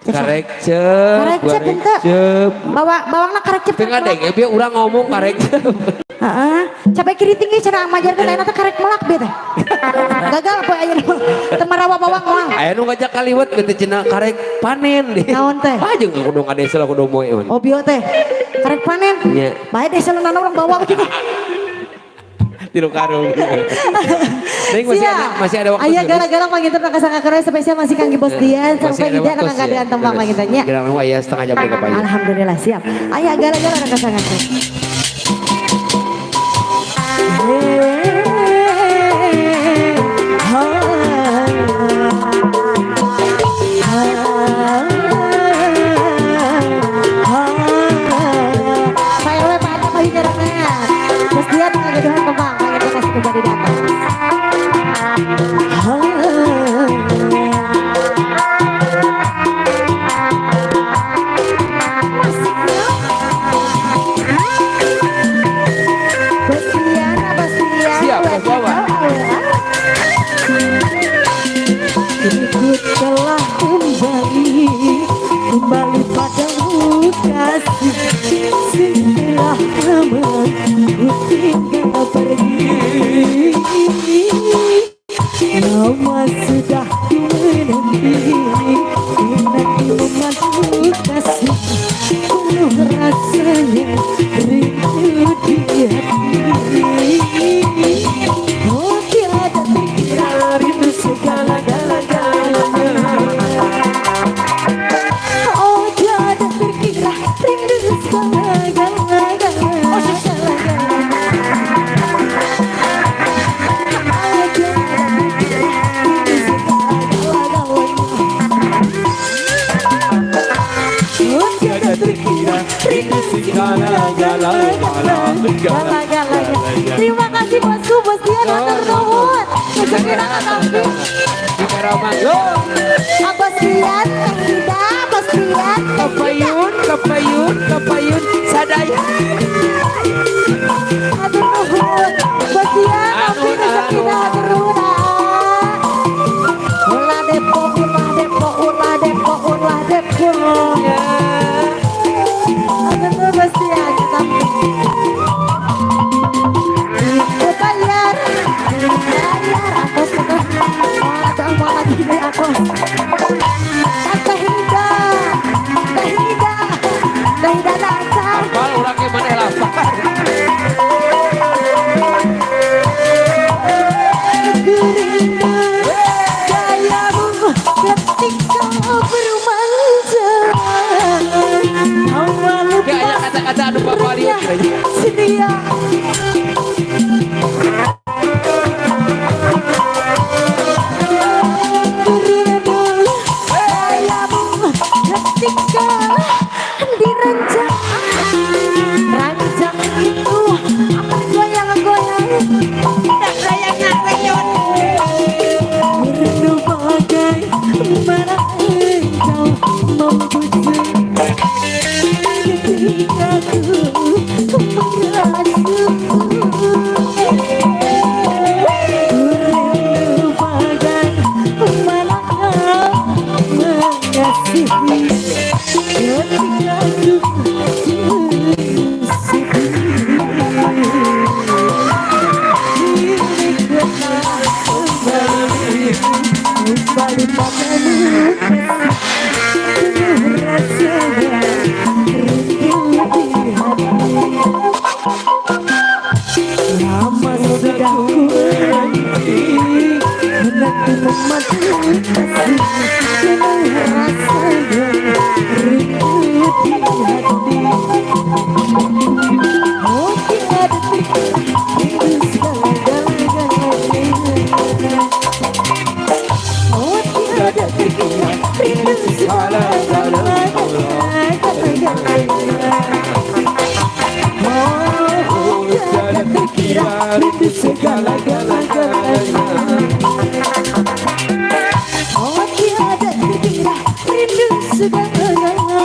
Karek cep, karek cep ente. Bawangna karek cep. Tengah deng, biar urang ngomong karek cep. Heeh. Cabai keriting ge cenah majarkeun ayeuna teh karek melak bieu teh. Gagal poe ayeuna teu marawa bawang moal. Aya nu ngajak kaliwat kitu cenah karek panen deh. Naon teh? Ah jeung kudu ngadesel kudu moe. Oh bieu teh. Karek panen. Nya. Bae desel nana urang bawang kitu. Tilu karung. Neng masih ada waktu. Aya gara-gara panginten kasanggakeun spesial masih kangge Bos Dian sampai Ida nang kadean tembang pangintennya. Gerang aya setengah jam deui ka payun. Alhamdulillah siap. Aya gara-gara kasanggakeun. Pak RW Pak Adam masih nyarangan. Bos Dian ngagaduhan tembang panginten kasih kembali datang. Siap, Bos Bawang. Ku telah kembali, kembali padamu kasih. Setelah lama ku tinggal pergi. Lama sudah ku menanti, menanti memadu kasih. Penuh rasanya rindu di hati. Oh tiada terkira rindu segala-galanya. Oh tiada terkira rindu segala-galanya. Oh tiada terkira rindu segala-galanya. Terima kasih. kasih bosku, bos Dian, hatur nuhun. Rezekina katampi. Di Karawang. Yo. Ah, Bos Dian, Teh Ida, Bos Dian, Teh Ida. Kapayun, kapayun, kapayun, sadaya. Hatur nuhun. Bos Dian, tapi rezekina hatur nuhun. Ah. Ulah Depok, ulah Depok, ulah Depok, ulah Depok. Ya. Hatur nuhun Bos Dian, katampi. Bayar, bayar, atos, atos. Mau mau lagi deh aku. Teh Ida, Teh Ida, Teh Ida datang. Apal urang ge maneh lapar. Gerinda gayamu ketika bermanja. Awal Ge aya kata-kata anu paparieu sedia. Gerinda gayamu ketika dirancang. Rancang itu apa goyang-goyang. Tidak goyang-goyang. Rindu bagai mana engkau membujuk ketika ku merasuk. Rindu bagai mana kau mengasihi ketika ku sedih. Kini ku tak kembali, kembali padamu penuh rasa rindu di hati. Lama sudah ku menanti, menanti memadu kasih penuh rasa rindu di hati. Oh tiada terkira rindu segala-galanya. Oh tiada terkira rindu segala-galanya. Oh tiada terkira rindu segala-galanya. Oh tiada terkira rindu segala-galanya.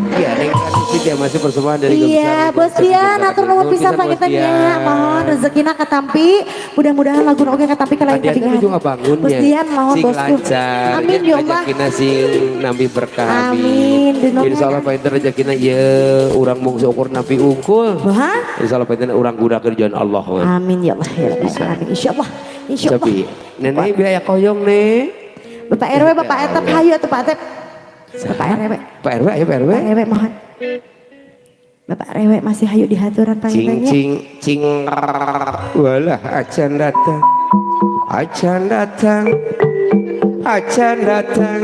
Iya, Neng Rani ya masih persembahan dari Iya, Bos Dian, atur nuhun pisan pangintennya. Mohon rezekina katampi, mudah-mudahan lagu oge katampi kalayan Adian katingal. teh juga bangun Bos ya. Dian mohon Sing bosku. lancar. Amin ya Allah. Rezekina sing nampi berkah. Amin. Insya Allah panginten rezekina ieu urang mung seukur nampi unggul. Hah? Insya Allah panginten urang gunakeun jalan Allah. Amin ya Allah ya Rabbal alamin. Insyaallah. Insyaallah. Tapi nenek biaya koyong nih. Bapak RW, Bapak Etep, hayu atuh Pak Etep. Bapak RW. Pak RW, ayo Pak RW. Pak RW mohon. Bapak RW masih hayu dihaturan Cing pangintennya. cing cing. Walah acan datang. Acan datang. Acan datang.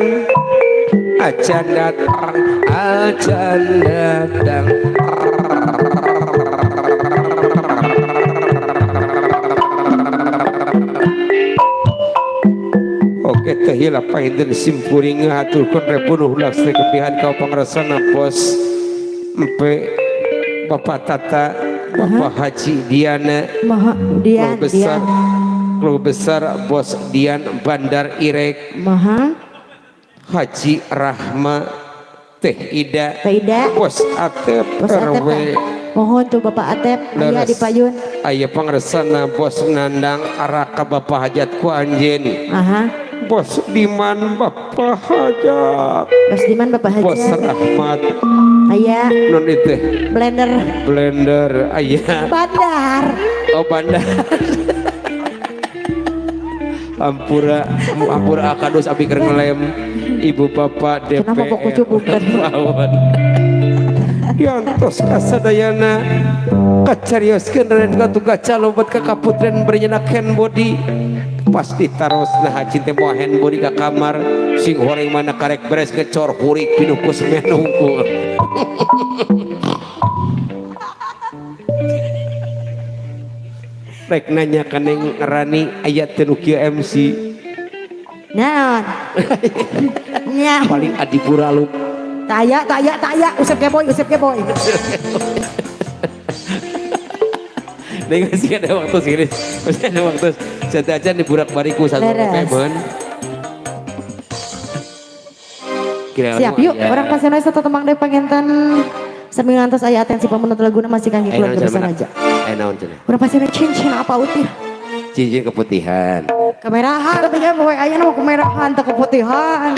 Acan datang. Acan datang. Oke teh heula panginten simkuring ngahaturkeun repunuh lastri kepihan ka pangrasana bos empe Bapak Tata, Bapak Haji Diana, Mohon Dian, keluarga besar, Dian. keluarga besar Bos Dian Bandar Irek, Mohon Haji Rahma, Teh Ida, Teh Ida. Bos Atep Bos Atep. RW, Mohon tuh Bapak Atep, aya di payun. Aya pangrasana Bos Nandang Araka Bapak Hajat ku anjeun. Aha. Bos Diman Bapak Hajat, Bos Diman Bapak Bos Hajat. Rahmat, Aya non itu blender blender, aya bandar. Oh bandar. Ampura, ampura akadus abi keur ngelem ibu bapak DPR. Kenapa kok kucubukan? Lawan. Diantos kasadayana kacarioskeun raden Gatotkaca lompat ka kaputren bernyenak hand body. Pasti tarosna haji teh moal hand body ka kamar sing horeng mana karek beres ngecor hurik pinuh ku semen hungkul. Rek nanya ka Neng Rani aya teu nu kieu MC. Naon? Nya. Paling adipura lu Taya taya taya usep keboy usep keboy. Nih masih ada waktu segini, masih ada waktu. Saya aja di burak bariku satu pemon. Siap yuk, ya. Orang pasien satu temang deh penginten. Sambil ngantos aya atensi pemenut laguna masih kangge keluarga besar aja. Orang pasien cincin apa utih? Cincin keputihan. Kemerahan, tapi kan poe aya nu kemerahan teu keputihan.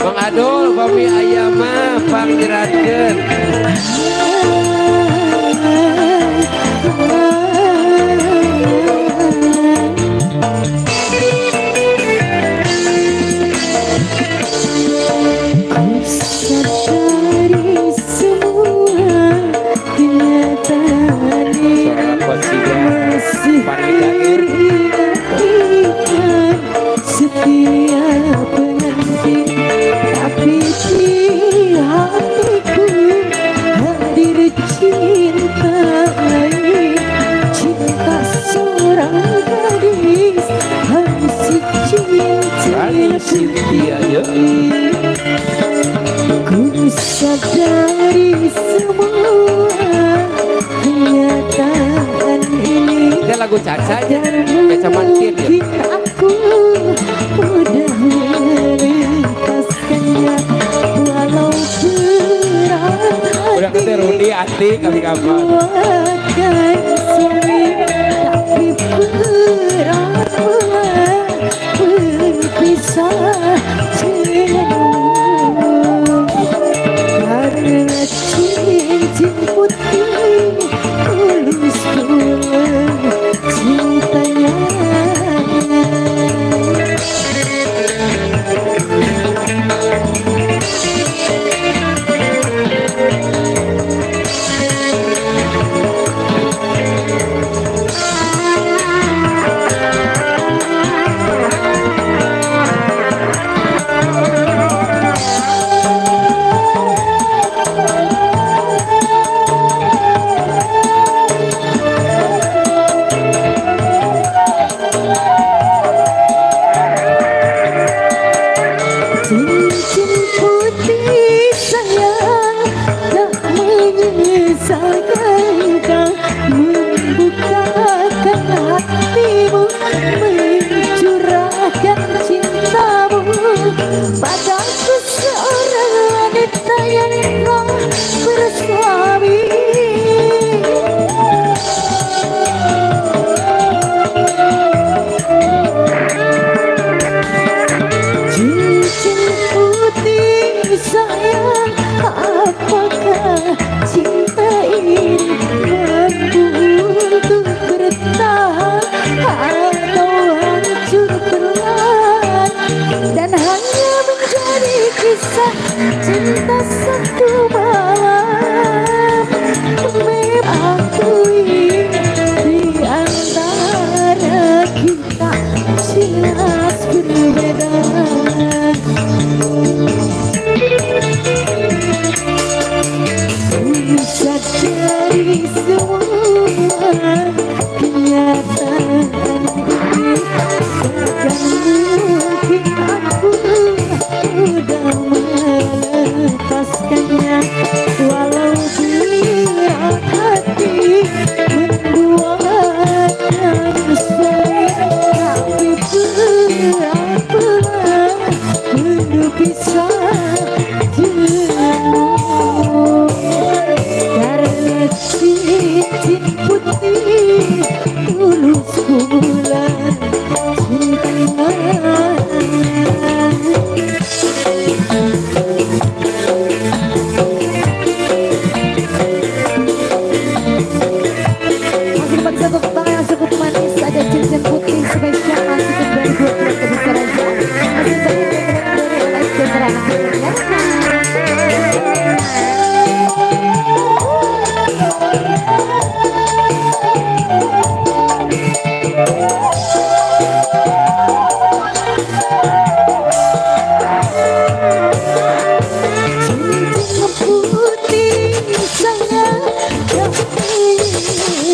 Bang Adul, bami ayam mah pangjeratkeun. Ku sadari semua kenyataan masih teringat setiap pengantin, tapi di hatiku hadir cinta lain, cinta seorang gadis harus cincin Cynthia. Ku sadari semua kenyataan ini. Ini lagu Caca aja, Caca Mancin ya. Aku mudah melepaskannya walau berat hati. Udah nanti Rudi, Ati, kali kapan. Buatkan suami, tapi berat pula berpisah denganmu. Karena cincin putih tulus pula cintanya. Cincin putih sayang tak menyesalkan kau membukakan hatimu, mencurahkan cintamu padaku seorang wanita yang telah bersuami. Cincin putih sayang, apakah cinta ini mampu untuk bertahan atau hancur perlahan dan hanya menjadi kisah cinta satu malam. Akui di antara kita jelas berbeda. Ku sadari semua kenyataan ini, takkan mungkin aku mudah melepaskannya walau berat hati membuatkan suami, tapi berat pula berpisah denganmu. Karena cincin putih tulus pula cinta.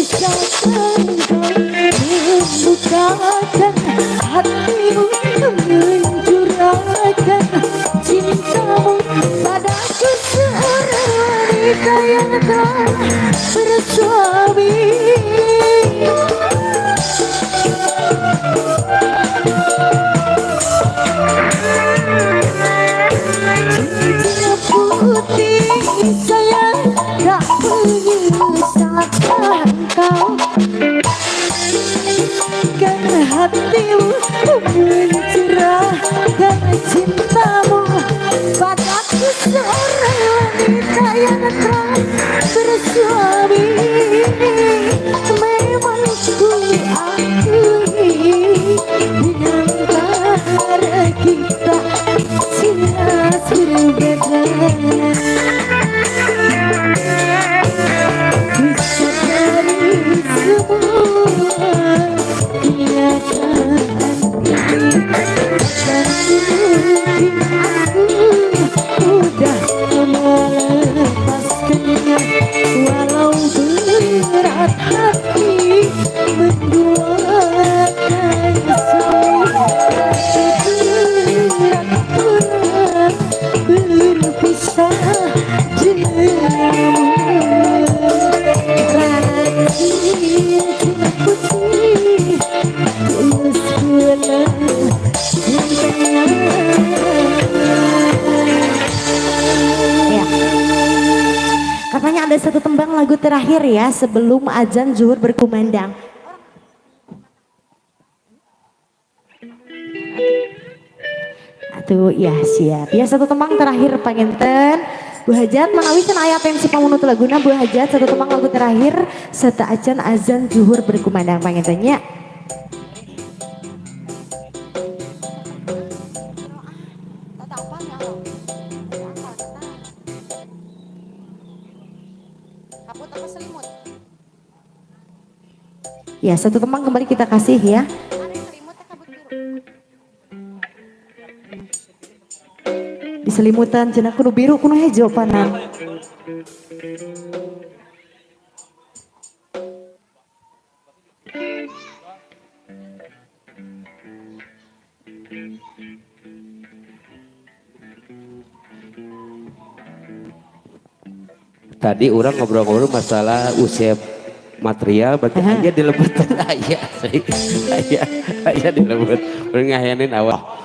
Bisa engkau membukakan hatimu, mencurahkan cintamu padaku, seorang wanita yang telah bersuami. Cincin putih sayang, tak menyesalkan engkau kan hatimu, mencurahkan cintamu padaku, seorang wanita yang telah bersuami. Memang ku akui antara kita jelas berbeda. Ku sadari semua kenyataan ini, dan mungkin aku mudah melepaskannya, walau berat hati menduakan semua. Berat berat berpisah denganmu. Cincin putih tulus pula cintanya. Ya. Katanya ada satu tembang lagu terakhir ya sebelum azan zuhur berkumandang. Atuh ya siap. Ya satu tembang terakhir panginten. Bu Hajat manawi can aya pensi pamunut laguna Bu Hajat, satu tembang lagu terakhir serta acan azan zuhur berkumandang pangintennya. Ya satu tembang kembali kita kasih ya. Diselimutan cenah kudu biru kudu hejo panang. Tadi orang ngobrol-ngobrol masalah usia material, berarti aya di lebetan aya, aya, aya di lebet, ngahenin awal.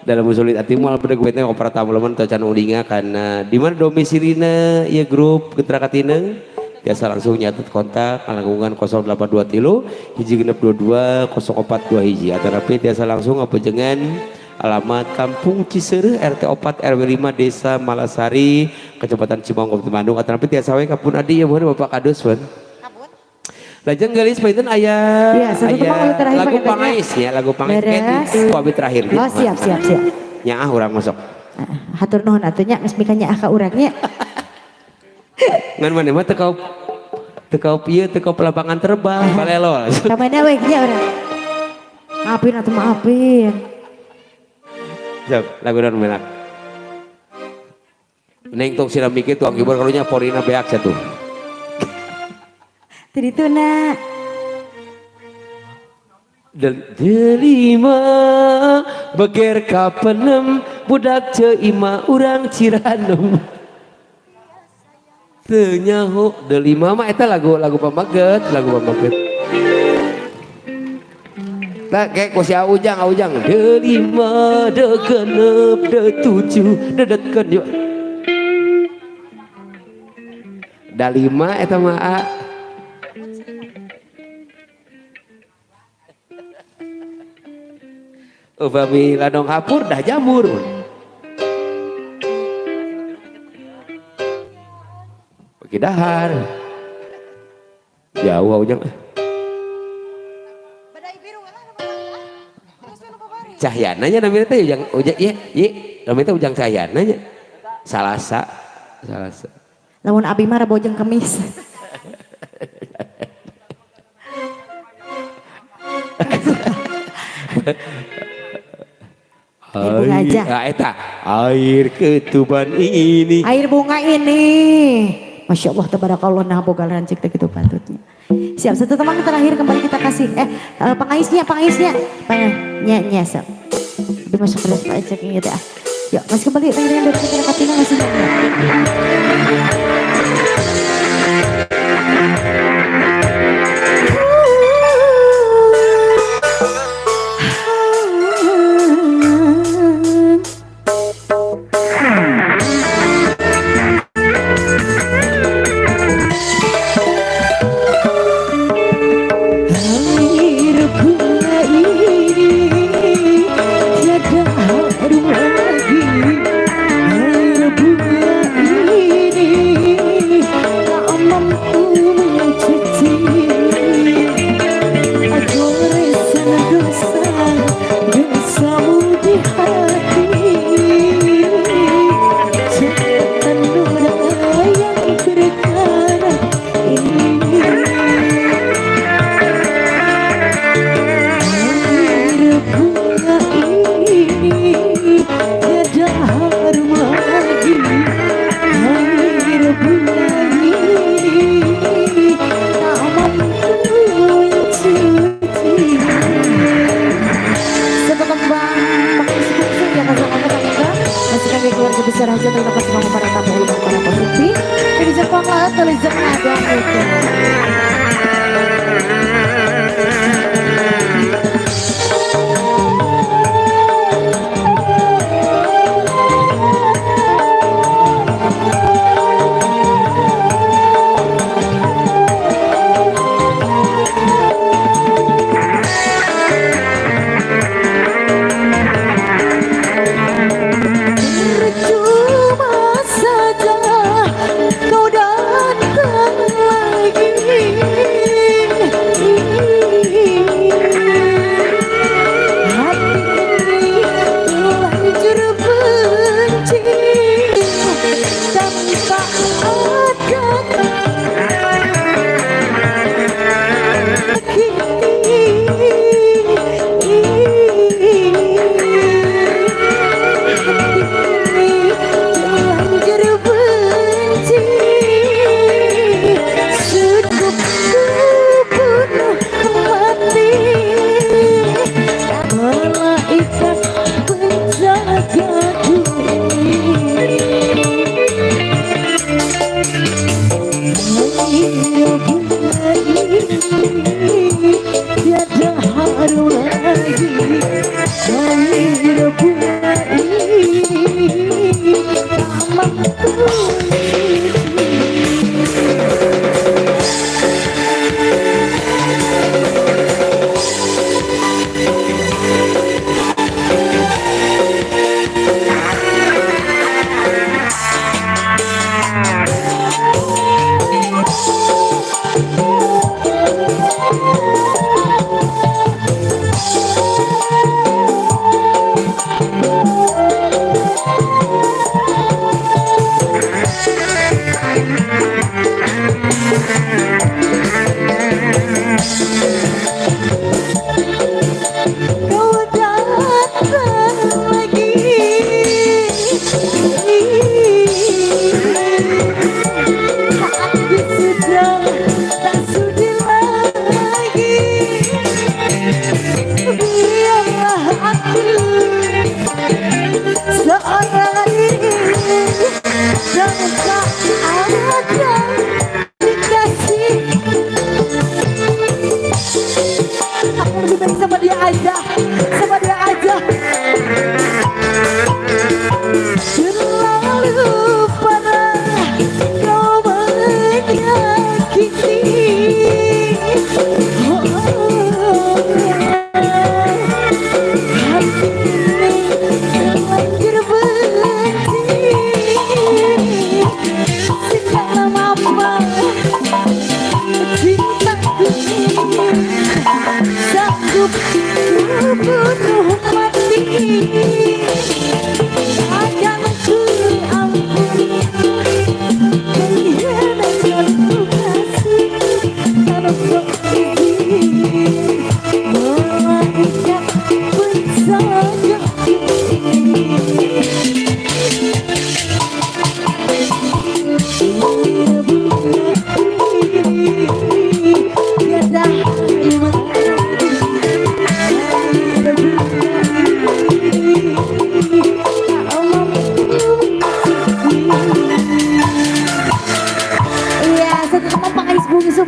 Dalam usulit ati moal pada gue teh opera tamu teh can ulinga karena di mana domisilina ya grup Gentra Katineng biasa langsung nyatet kontak langkungan 0823 1 6 22 04 21 atau tapi biasa langsung ngapejengan alamat Kampung Ciseureuh RT 4 RW 5 Desa Malasari Kecamatan Cimaung Kabupaten Bandung atau tapi tiasa we ka pun adi ya mohon Bapak Kadus pun. Lajeng geulis panginten aya ya, aya lagu pangais ya, lagu pangais itu abi terakhir. Oh siap siap siap. Nyaah urang masuk. Hatur nuhun atuh nya geus mika nyaah ka urang nya. Ngan maneh mah teu kau ieu teu kau lapangan terbang balelo. Ka mana we nya urang. Maafin atuh maafin. Siap, lagu naon menak. Neng tong sira mikir tuang hibur karunya porina beak satu. Tadi tuna. Delima beger kapenem budak ceima urang Ciranum. Teu nyaho delima mah eta lagu pamaget, lagu pamaget. Tak kayak ku si Ujang, Ujang. Delima, degenep, detujuh, dedetkeun yuk. Dalima eta mah a. Upami ladong hapur dah jamur. Bagi dahar. Jauh Ujang. Cahyananya namanya teh Ujang, Ujang, iya, iya, namanya teh Ujang Cahyananya. Salasa, Salasa. Lamun abi mah Rebo jeung Kemis. Air bunga aja. Nah, eta, air ketuban ini. Air bunga ini. Masya Allah tabarakallah nah boga lanceuk teh kitu patutnya. Siap, satu teman terakhir kembali kita kasih. Pangaisnya, pangaisnya. Nya nya sok. Lebih masuk terus Pak Ecek gitu ah. Yuk, masih kembali dengan dari kita Katina masih nyanyi.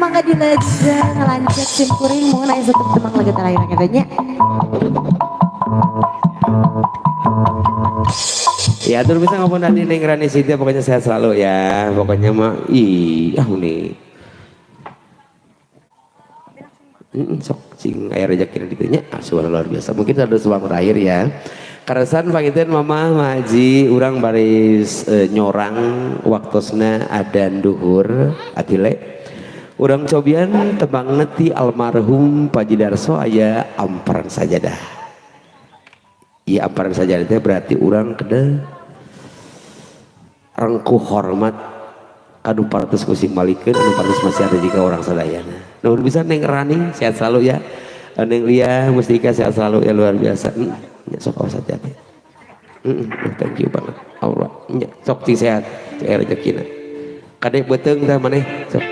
Mangga dilejeng lanjut sim kuring mun aya satu temang lagu terakhir katanya. Ya atur bisa ngomong tadi Neng Rani Sintia, pokoknya sehat selalu ya. Pokoknya mah ih ah nih. Sok cing aya rezeki ditu nya. Ah, suara luar biasa. Mungkin ada suara terakhir ya. Karesan panginten Mama Maji urang baris nyorang waktosna adan duhur atile. Urang cobian tebang neti almarhum Pak Darso aya amparan sajadah. Iya amparan sajadah teh berarti urang kede rengkuh hormat kanu paratus kusing malikeun anu paratus masih ada jika orang sadayana. Nuhun bisa Neng Rani sehat selalu ya. Neng Lia Mustika sehat selalu ya luar biasa. Ya, sok awas hati-hati. Thank you banget. Allah. Ya, sok cing sehat, cing rezekina. Kadek beuteung tah maneh sok.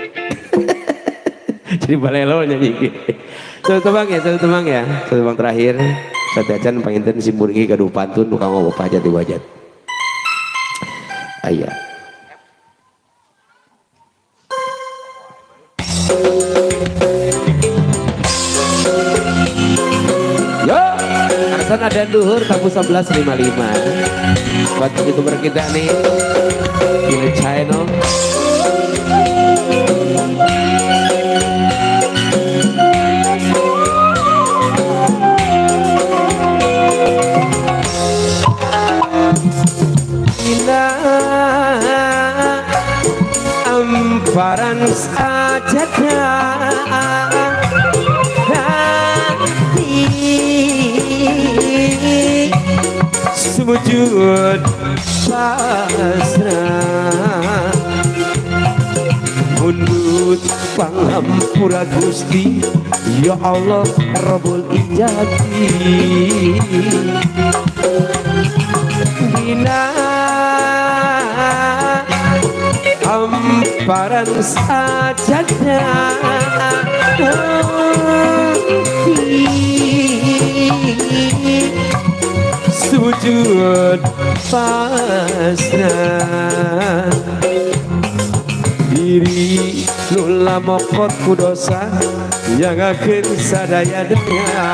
Jadi balelo nyanyi. Satu tembang ya, satu tembang ya. Satu tembang terakhir. Satu acan panginten simburingi gaduh pantun nu kanggo bapak jati wajat. Aya. Yo, Arsan ada duhur tamu 11.55. Buat youtuber kita nih, di channel. Amparan sajadah hati sujud pasrah mundut pangampura Gusti ya Allah Rabbul Izzati dina amparan sajadah sujud pasrah diri nula mokot ku dosa yang akan sadaya daya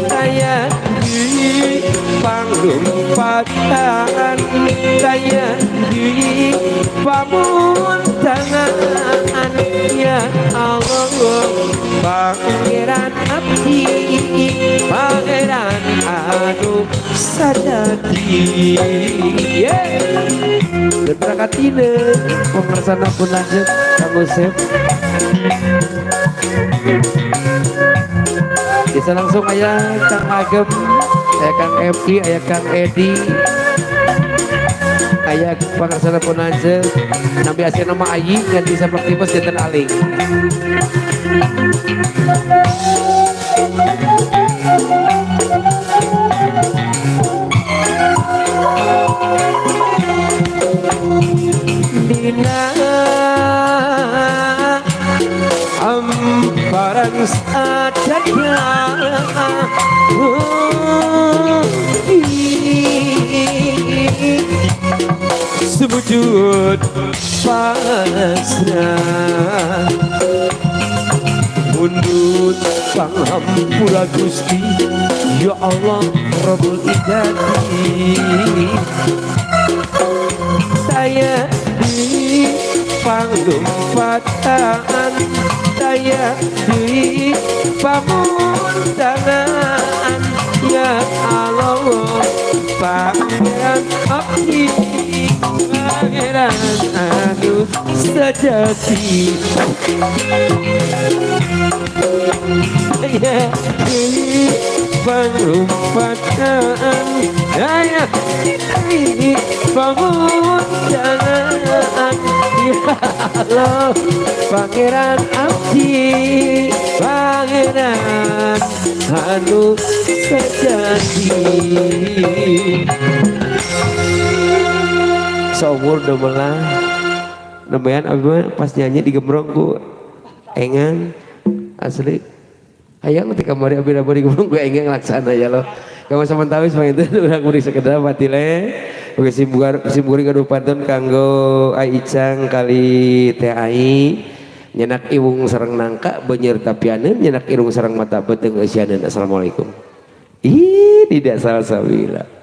daya di panglumpatan daya di pamuntangan ya Allah pangeran abdi pangeran anu sadati yeah. Dan berangkat pemersana pun lanjut Kang Usep bisa langsung ayah Kang Agem, ayah Kang Epi, ayah Kang Edi, ayah pangarsana pun lanjut nabi asli nama Ayi ganti seperti tipes jantan aling. Dina amparan sajadah sujud pasrah mundut pangampura Gusti ya Allah Rabbul Izzati saya di panglumpatan saya di pamuntangan ya Allah pangeran abdi pangeran anu sejati ya di panglumpatan ya di pamuntangan ya Allah pangeran abdi pangeran anu sejati. Seumur domelah nembean abi pas nyanyi di gembrong ku engan asli hayang ketika kamari abi di gembrong ku engan laksana ya lo. Kamu samentawis panginten urang mudik sekedar batile Oke, simkuring gaduh pantun kanggo Ai Icang kali Teh Ai. Nyenak iwung sareng nangka beunyer tapianeun, nyenak irung sareng mata beuteung eusianeun. Assalamualaikum. Ih, tidak salah sabila.